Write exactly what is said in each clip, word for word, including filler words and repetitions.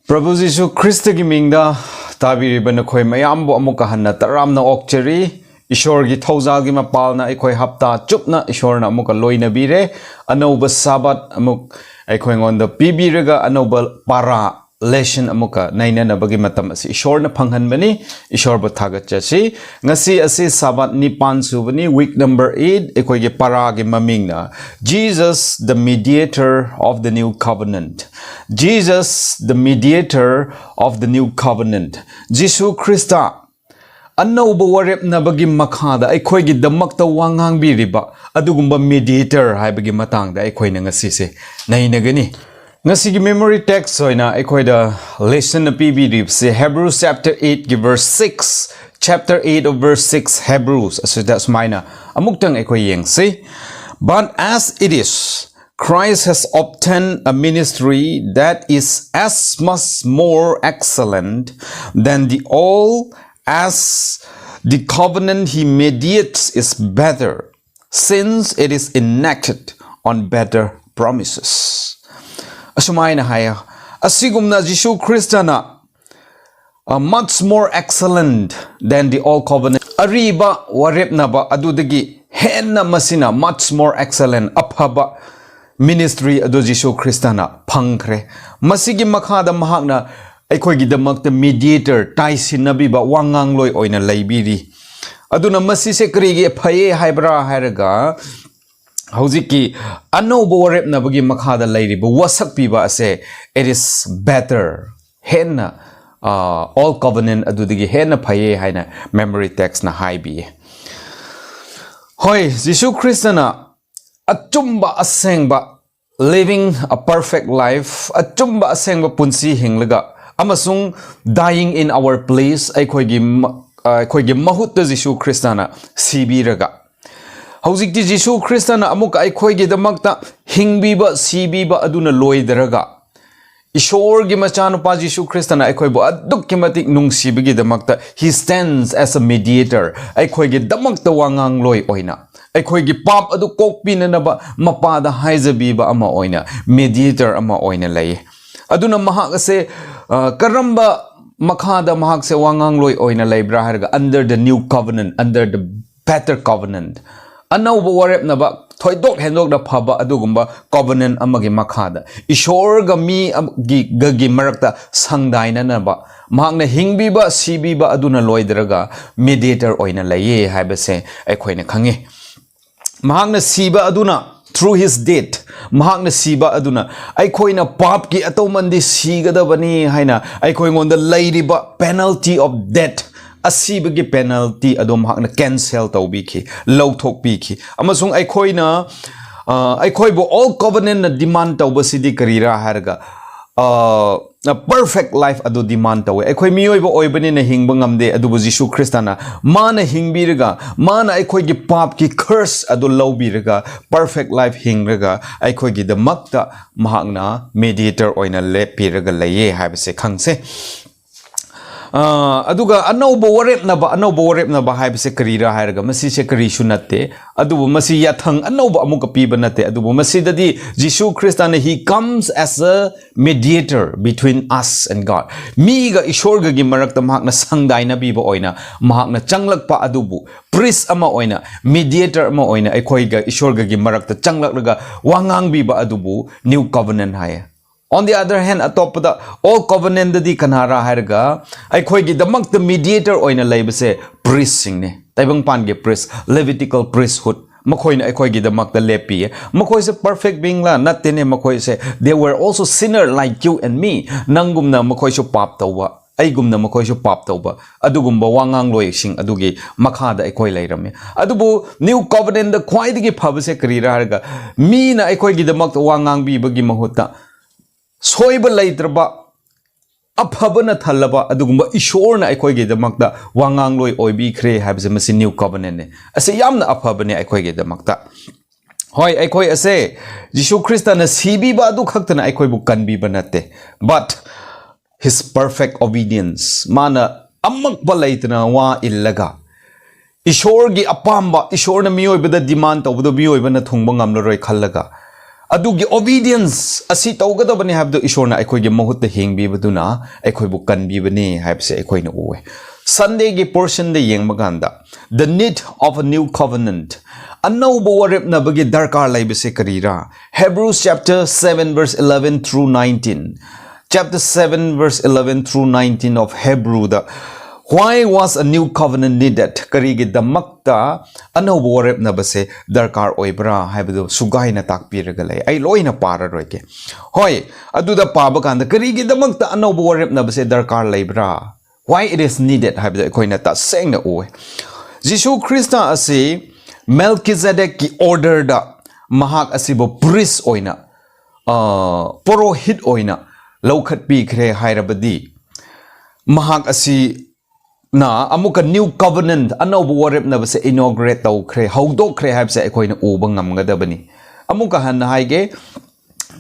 ꯄ꯭ꯔꯚꯨ ꯖꯤꯁꯨ ꯈ꯭ꯔꯤꯁꯇꯒꯤ ꯃꯤꯡꯗ ꯇꯥꯕꯤꯔꯤꯕ ꯅꯈꯣꯏ ꯃꯌꯥꯝꯕꯨ ꯑꯃꯨꯛꯀ ꯍꯟꯅ ꯇꯔꯥꯝꯅ ꯑꯣꯛꯆꯔꯤ꯫ ꯏꯁꯣꯔꯒꯤ ꯊꯧꯖꯥꯜꯒꯤ ꯃꯄꯥꯜꯅ ꯑꯩꯈꯣꯏ ꯍꯞꯇꯥ ꯆꯨꯞꯅ ꯏꯁꯣꯔꯅ ꯑꯃꯨꯛꯀ ꯂꯣꯏꯅꯕꯤꯔꯦ꯫ ꯑꯅꯧꯕ ꯁꯥꯕꯥꯠ ꯑꯃꯨꯛ ꯑꯩꯈꯣꯏꯉꯣꯟꯗ ꯄꯤꯕꯤꯔꯒ ꯑꯅꯧꯕ ꯄꯥꯔꯥ, ꯂꯦꯁꯟ ꯑꯃꯨꯛꯀ ꯅꯩꯅꯅꯕꯒꯤ ꯃꯇꯝ ꯑꯁꯤ ꯏꯁꯣꯔꯅ ꯐꯪꯍꯟꯕꯅꯤ꯫ ꯏꯁꯣꯔꯕꯨ ꯊꯥꯒꯠꯆꯁꯤ꯫ ꯉꯁꯤ ꯑꯁꯤ ꯁꯥꯕꯥꯠ ꯅꯤꯄꯥꯟ ꯁꯨꯕꯅꯤ, week number eight꯫ ꯑꯩꯈꯣꯏꯒꯤ ꯄꯥꯔꯥꯒꯤ ꯃꯃꯤꯡꯅ Jesus, the mediator of the new covenant꯫ Jesus, the mediator of the new covenant꯫ Jesus Christ ꯑꯅꯧꯕ ꯋꯥꯔꯦꯞꯅꯕꯒꯤ ꯃꯈꯥꯗ ꯑꯩꯈꯣꯏꯒꯤꯗꯃꯛꯇ ꯋꯥ ꯉꯥꯡꯕꯤꯔꯤꯕ ꯑꯗꯨꯒꯨꯝꯕ mediator ꯍꯥꯏꯕꯒꯤ ꯃꯇꯥꯡꯗ ꯑꯩꯈꯣꯏꯅ ꯉꯁꯤꯁꯦ ꯅꯩꯅꯒꯅꯤ꯫ ꯉꯁꯤꯒꯤ memory text ꯑꯣꯏꯅ ꯑꯩꯈꯣꯏꯗ ꯂꯦꯁꯟꯅ ꯄꯤꯕꯤꯔꯤꯕꯁꯦ Hebrews chapter eight ꯒꯤ verse six, chapter eight of verse six, Hebrews ꯑꯁꯤꯗ ꯑꯁꯨꯃꯥꯏꯅ ꯑꯃꯨꯛꯇꯪ ꯑꯩꯈꯣꯏ ꯌꯦꯡꯁꯤ꯫ But as it is, Christ has obtained a ministry that is as much more excellent than the old, as the covenant he mediates is better, since it is enacted on better promises꯫ ꯑꯁꯨꯃꯥꯏꯅ ꯍꯥꯏꯌꯦ, ꯑꯁꯤꯒꯨꯝꯅ ꯖꯤꯁꯨ ꯈ꯭ꯔꯤꯁꯇꯅ, uh, much more excellent than the old covenant, ꯑꯔꯤꯕ ꯋꯥꯔꯦꯞꯅꯕ ꯑꯗꯨꯗꯒꯤ ꯍꯦꯟꯅ ꯃꯁꯤꯅ much more excellent, ꯑꯐꯕ ministry ꯑꯗꯨ ꯖꯤꯁꯨ ꯈ꯭ꯔꯤꯁꯇꯅ ꯐꯪꯈ꯭ꯔꯦ꯫ ꯃꯁꯤꯒꯤ ꯃꯈꯥꯗ ꯃꯍꯥꯛꯅ ꯑꯩꯈꯣꯏꯒꯤꯗꯃꯛꯇ mediator, ꯇꯥꯏꯁꯤꯟꯅꯕꯤꯕ ꯋꯥꯉꯥꯡꯂꯣꯏ ꯑꯣꯏꯅ ꯂꯩꯕꯤꯔꯤ꯫ ꯑꯗꯨꯅ ꯃꯁꯤꯁꯦ ꯀꯔꯤꯒꯤ ꯐꯩꯌꯦ ꯍꯥꯏꯕ꯭ꯔꯥ ꯍꯥꯏꯔꯒ, ꯍꯧꯖꯤꯛꯀꯤ ꯑꯅꯧꯕ ꯋꯥꯔꯦꯞꯅꯕꯒꯤ ꯃꯈꯥꯗ ꯂꯩꯔꯤꯕ ꯋꯥꯁꯛꯄꯤꯕ ꯑꯁꯦ, it is better, ꯍꯦꯟꯅ, ꯑ, old covenant ꯑꯗꯨꯗꯒꯤ ꯍꯦꯟꯅ ꯐꯩꯌꯦ ꯍꯥꯏꯅ memory text ꯅ ꯍꯥꯏꯕꯤꯌꯦ꯫ ꯍꯣꯏ, ꯖꯤꯁꯨ ꯈ꯭ꯔꯤꯁꯇꯅ ꯑꯆꯨꯝꯕ ꯑꯁꯦꯡꯕ, living a perfect life, ꯑꯆꯨꯝꯕ ꯑꯁꯦꯡꯕ ꯄꯨꯟꯁꯤ ꯍꯤꯡꯂꯒ ꯑꯃꯁꯨꯡ dying in our place, ꯑꯩꯈꯣꯏꯒꯤ ꯃ-, ꯑ, ꯑꯩꯈꯣꯏꯒꯤ ꯃꯍꯨꯠꯇ ꯖꯤꯁꯨ ꯈ꯭ꯔꯤꯁꯇꯅ ꯁꯤꯕꯤꯔꯒ, ꯍꯧꯖꯤꯛꯇꯤ ꯖꯤꯁꯨ ꯈ꯭ꯔꯤꯁꯇꯅ ꯑꯃꯨꯛꯀ ꯑꯩꯈꯣꯏꯒꯤꯗꯃꯛꯇ ꯍꯤꯡꯕꯤꯕ, ꯁꯤꯕꯤꯕ ꯑꯗꯨꯅ ꯂꯣꯏꯗꯔꯒ, ꯏꯁꯣꯔꯒꯤ ꯃꯆꯥꯅꯨꯄꯥ ꯖꯤꯁꯨ ꯈ꯭ꯔꯤꯁꯇꯅ ꯑꯩꯈꯣꯏꯕꯨ ꯑꯗꯨꯛꯀꯤ ꯃꯇꯤꯛ ꯅꯨꯡꯁꯤꯕꯒꯤꯗꯃꯛꯇ, he stands as a mediator, ꯑꯩꯈꯣꯏꯒꯤꯗꯃꯛꯇ ꯋꯥꯉꯥꯡꯂꯣꯏ ꯑꯣꯏꯅ, ꯑꯩꯈꯣꯏꯒꯤ ꯄꯥꯞ ꯑꯗꯨ ꯀꯣꯛꯄꯤꯅꯅꯕ ꯃꯄꯥꯗ ꯍꯥꯏꯖꯕꯤꯕ ꯑꯃ ꯑꯣꯏꯅ, mediator ꯑꯃ ꯑꯣꯏꯅ ꯂꯩ꯫ ꯑꯗꯨꯅ ꯃꯍꯥꯛ ꯑꯁꯦ, ꯑ, ꯀꯔꯝꯕ ꯃꯈꯥꯗ ꯃꯍꯥꯛꯁꯦ ꯋꯥꯉꯥꯡꯂꯣꯏ ꯑꯣꯏꯅ ꯂꯩꯕ꯭ꯔꯥ ꯍꯥꯏꯔꯒ, under the new covenant, under the better covenant, ꯑꯅꯧꯕ ꯋꯥꯔꯦꯞꯅꯕ, ꯊꯣꯏꯗꯣꯛ ꯍꯦꯟꯗꯣꯛꯅ ꯐꯕ ꯑꯗꯨꯒꯨꯝꯕ covenant ꯑꯃꯒꯤ ꯃꯈꯥꯗ, ꯏꯁꯣꯔꯒ ꯃꯤ ꯑꯃꯒꯤ, ꯒꯒꯤ ꯃꯔꯛꯇ ꯁꯪꯗꯥꯏꯅꯅꯕ, ꯃꯍꯥꯛꯅ ꯍꯤꯡꯕꯤꯕ, ꯁꯤꯕꯤꯕ ꯑꯗꯨꯅ ꯂꯣꯏꯗ꯭ꯔꯒ mediator ꯑꯣꯏꯅ ꯂꯩꯌꯦ ꯍꯥꯏꯕꯁꯦ ꯑꯩꯈꯣꯏꯅ ꯈꯪꯉꯤ꯫ ꯃꯍꯥꯛꯅ ꯁꯤꯕ ꯑꯗꯨꯅ, through his death, ꯃꯍꯥꯛꯅ ꯁꯤꯕ ꯑꯗꯨꯅ ꯑꯩꯈꯣꯏꯅ ꯄꯥꯞꯀꯤ ꯑꯇꯧꯃꯟꯗꯤ ꯁꯤꯒꯗꯕꯅꯤ ꯍꯥꯏꯅ ꯑꯩꯈꯣꯏꯉꯣꯟꯗ ꯂꯩꯔꯤꯕ penalty of death, ꯑꯁꯤꯕꯒꯤ penalty ꯑꯗꯨ ꯃꯍꯥꯛꯅ cancel ꯇꯧꯕꯤꯈꯤ, ꯂꯧꯊꯣꯛꯄꯤꯈꯤ꯫ ꯑꯃꯁꯨꯡ ꯑꯩꯈꯣꯏꯅ, ꯑ, ꯑꯩꯈꯣꯏꯕꯨ old covenantꯅ demand ꯇꯧꯕꯁꯤꯗꯤ ꯀꯔꯤꯔꯥ ꯍꯥꯏꯔꯒ, ꯑ, perfect life ꯑꯗꯨ demand ꯇꯧꯋꯦ꯫ ꯑꯩꯈꯣꯏ ꯃꯤꯑꯣꯏꯕ ꯑꯣꯏꯕꯅꯤꯅ ꯍꯤꯡꯕ ꯉꯝꯗꯦ, ꯑꯗꯨꯕꯨ ꯖꯤꯁꯨ ꯈ꯭ꯔꯤꯁꯇꯅ ꯃꯥꯅ ꯍꯤꯡꯕꯤꯔꯒ, ꯃꯥꯅ ꯑꯩꯈꯣꯏꯒꯤ ꯄꯥꯞꯀꯤ curse ꯑꯗꯨ ꯂꯧꯕꯤꯔꯒ, perfect life ꯍꯤꯡꯂꯒ ꯑꯩꯈꯣꯏꯒꯤꯗꯃꯛꯇ ꯃꯍꯥꯛꯅ mediator ꯑꯣꯏꯅ ꯂꯦꯞꯄꯤꯔꯒ ꯂꯩꯌꯦ ꯍꯥꯏꯕꯁꯦ ꯈꯪꯁꯦ꯫ ꯑ, ꯑꯗꯨꯒ ꯑꯅꯧꯕ ꯋꯥꯔꯦꯞꯅꯕ, ꯑꯅꯧꯕ ꯋꯥꯔꯦꯞꯅꯕ ꯍꯥꯏꯕꯁꯦ ꯀꯔꯤꯔꯥ ꯍꯥꯏꯔꯒ, ꯃꯁꯤꯁꯦ ꯀꯔꯤꯁꯨ ꯅꯠꯇꯦ, ꯑꯗꯨꯕꯨ ꯃꯁꯤ ꯌꯥꯊꯪ ꯑꯅꯧꯕ ꯑꯃꯨꯛꯀ ꯄꯤꯕ ꯅꯠꯇꯦ, ꯑꯗꯨꯕꯨ ꯃꯁꯤꯗꯗꯤ ꯖꯤꯁꯨ ꯈ꯭ꯔꯤꯁꯇꯅ, he comes as a mediator between us and God, ꯃꯤꯒ ꯏꯁꯣꯔꯒꯒꯤ ꯃꯔꯛꯇ ꯃꯍꯥꯛꯅ ꯁꯪꯗꯥꯏꯅꯕꯤꯕ ꯑꯣꯏꯅ ꯃꯍꯥꯛꯅ ꯆꯪꯂꯛꯄ ꯑꯗꯨꯕꯨ, priest ꯑꯃ ꯑꯣꯏꯅ, mediator ꯑꯃ ꯑꯣꯏꯅ ꯑꯩꯈꯣꯏꯒ ꯏꯁꯣꯔꯒꯒꯤ ꯃꯔꯛꯇ ꯆꯪꯂꯛꯂꯒ ꯋꯥ ꯉꯥꯡꯕꯤꯕ ꯑꯗꯨꯕꯨ new covenant ꯍꯥꯏꯌꯦ꯫ On the other hand, ꯑꯇꯣꯞꯄꯗ, old covenantꯗꯗꯤ ꯀꯅꯥꯔꯥ ꯍꯥꯏꯔꯒ, ꯑꯩꯈꯣꯏꯒꯤꯗꯃꯛꯇ mediator ꯑꯣꯏꯅ ꯂꯩꯕꯁꯦ priestꯁꯤꯡꯅꯦ꯫ ꯇꯥꯏꯕꯪꯄꯥꯟꯒꯤ priest, Levitical priesthood, ꯃꯈꯣꯏꯅ ꯑꯩꯈꯣꯏꯒꯤꯗꯃꯛꯇ ꯂꯦꯞꯄꯤꯌꯦ꯫ ꯃꯈꯣꯏꯁꯦ perfect beingꯂꯥ? ꯅꯠꯇꯦꯅꯦ꯫ ꯃꯈꯣꯏꯁꯦ, they were also sinner like you and me. ꯅꯪꯒꯨꯝꯅ ꯃꯈꯣꯏꯁꯨ ꯄꯥꯞ ꯇꯧꯕ, ꯑꯩꯒꯨꯝꯅ ꯃꯈꯣꯏꯁꯨ ꯄꯥꯞ ꯇꯧꯕ, ꯑꯗꯨꯒꯨꯝꯕ ꯋꯥꯉꯥꯡꯂꯣꯏꯁꯤꯡ ꯑꯗꯨꯒꯤ ꯃꯈꯥꯗ ꯑꯩꯈꯣꯏ ꯂꯩꯔꯝꯃꯤ꯫ ꯑꯗꯨꯕꯨ new covenantꯗ ꯈ꯭ꯋꯥꯏꯗꯒꯤ ꯐꯕꯁꯦ ꯀꯔꯤꯔꯥ ꯍꯥꯏꯔꯒ, ꯃꯤꯅ ꯑꯩꯈꯣꯏꯒꯤꯗꯃꯛꯇ ꯋꯥ ꯉꯥꯡꯕꯤꯕꯒꯤ ꯃꯍꯨꯠꯇ, ꯁꯣꯏꯕ ꯂꯩꯇ꯭ꯔꯕ, ꯑꯐꯕꯅ ꯊꯜꯂꯕ ꯑꯗꯨꯒꯨꯝꯕ ꯏꯁꯣꯔꯅ ꯑꯩꯈꯣꯏꯒꯤꯗꯃꯛꯇ ꯋꯥꯉꯥꯡꯂꯣꯏ ꯑꯣꯏꯕꯤꯈ꯭ꯔꯦ ꯍꯥꯏꯕꯁꯦ, ꯃꯁꯤ new covenantꯅꯦ꯫ ꯑꯁꯤ ꯌꯥꯝꯅ ꯑꯐꯕꯅꯦ ꯑꯩꯈꯣꯏꯒꯤꯗꯃꯛꯇ꯫ ꯍꯣꯏ, ꯑꯩꯈꯣꯏ ꯑꯁꯦ ꯖꯤꯁꯨ ꯈ꯭ꯔꯤꯁꯇꯅ ꯁꯤꯕꯤꯕ ꯑꯗꯨ ꯈꯛꯇꯅ ꯑꯩꯈꯣꯏꯕꯨ ꯀꯟꯕꯤꯕ ꯅꯠꯇꯦ, but his perfect obedience, ꯃꯥꯅ ꯑꯃꯛꯄ ꯂꯩꯇꯅ ꯋꯥ ꯏꯜꯂꯒ, ꯏꯁꯣꯔꯒꯤ ꯑꯄꯥꯝꯕ, ꯏꯁꯣꯔꯅ ꯃꯤꯑꯣꯏꯕꯗ demand ꯇꯧꯕꯗꯣ ꯃꯤꯑꯣꯏꯕꯅ ꯊꯨꯡꯕ ꯉꯝꯂꯔꯣꯏ ꯈꯜꯂꯒ, ꯑꯗꯨꯒꯤ obedience ꯑꯁꯤ ꯇꯧꯒꯗꯕꯅꯤ ꯍꯥꯏꯕꯗꯨ ꯏꯁꯣꯔꯅ ꯑꯩꯈꯣꯏꯒꯤ ꯃꯍꯨꯠꯇ ꯍꯤꯡꯕꯤꯕꯗꯨꯅ ꯑꯩꯈꯣꯏꯕꯨ ꯀꯟꯕꯤꯕꯅꯤ ꯍꯥꯏꯕꯁꯦ ꯑꯩꯈꯣꯏꯅ ꯎꯋꯦ꯫ Sundayꯒꯤ portionꯗ ꯌꯦꯡꯕ ꯀꯥꯟꯗ, the need of a new covenant, ꯑꯅꯧꯕ ꯋꯥꯔꯦꯞꯅꯕꯒꯤ ꯗꯔꯀꯥꯔ ꯂꯩꯕꯁꯦ ꯀꯔꯤꯔꯥ? Hebrews chapter seven verse eleven through nineteen, chapter seven verse eleven through nineteen of Hebrewꯗ, "Why was a new covenant needed?" ꯀꯔꯤꯒꯤꯗꯃꯛꯇ ꯑꯅꯧꯕ ꯋꯥꯔꯦꯞꯅꯕꯁꯦ ꯗꯔꯀꯥꯔ ꯑꯣꯏꯕ꯭ꯔꯥ ꯍꯥꯏꯕꯗꯨ ꯁꯨꯒꯥꯏꯅ ꯇꯥꯛꯄꯤꯔꯒ ꯂꯩ꯫ ꯑꯩ ꯂꯣꯏꯅ ꯄꯥꯔꯔꯣꯏꯒꯦ꯫ ꯍꯣꯏ, ꯑꯗꯨꯗ ꯄꯥꯕ ꯀꯥꯟꯗ ꯀꯔꯤꯒꯤꯗꯃꯛꯇ ꯑꯅꯧꯕ ꯋꯥꯔꯦꯞꯅꯕꯁꯦ ꯗꯔꯀꯥꯔ ꯂꯩꯕ꯭ꯔꯥ? Why it is needed ꯍꯥꯏꯕꯗꯣ ꯑꯩꯈꯣꯏꯅ ꯇꯁꯦꯡꯅ ꯎꯋꯦ꯫ ꯖꯤꯁꯨ ꯈ꯭ꯔꯤꯁꯇ ꯑꯁꯤ ꯃꯦꯜꯀꯤꯖꯦꯗꯦꯛꯀꯤ orderꯗ ꯃꯍꯥꯛ ꯑꯁꯤꯕꯨ priest ꯑꯣꯏꯅ, ꯑ, ꯄꯨꯔꯣꯍꯤꯠ ꯑꯣꯏꯅ ꯂꯧꯈꯠꯄꯤꯈ꯭ꯔꯦ ꯍꯥꯏꯔꯕꯗꯤ, ꯃꯍꯥꯛ ꯑꯁꯤꯅ ꯑꯃꯨꯛꯀ new covenant, ꯑꯅꯧꯕ ꯋꯥꯔꯦꯞꯅꯕꯁꯦ inaugurate ꯇꯧꯈ꯭ꯔꯦ, ꯍꯧꯗꯣꯛꯈ꯭ꯔꯦ ꯍꯥꯏꯕꯁꯦ ꯑꯩꯈꯣꯏꯅ ꯎꯕ ꯉꯝꯒꯗꯕꯅꯤ꯫ ꯑꯃꯨꯛꯀ ꯍꯟꯅ ꯍꯥꯏꯒꯦ,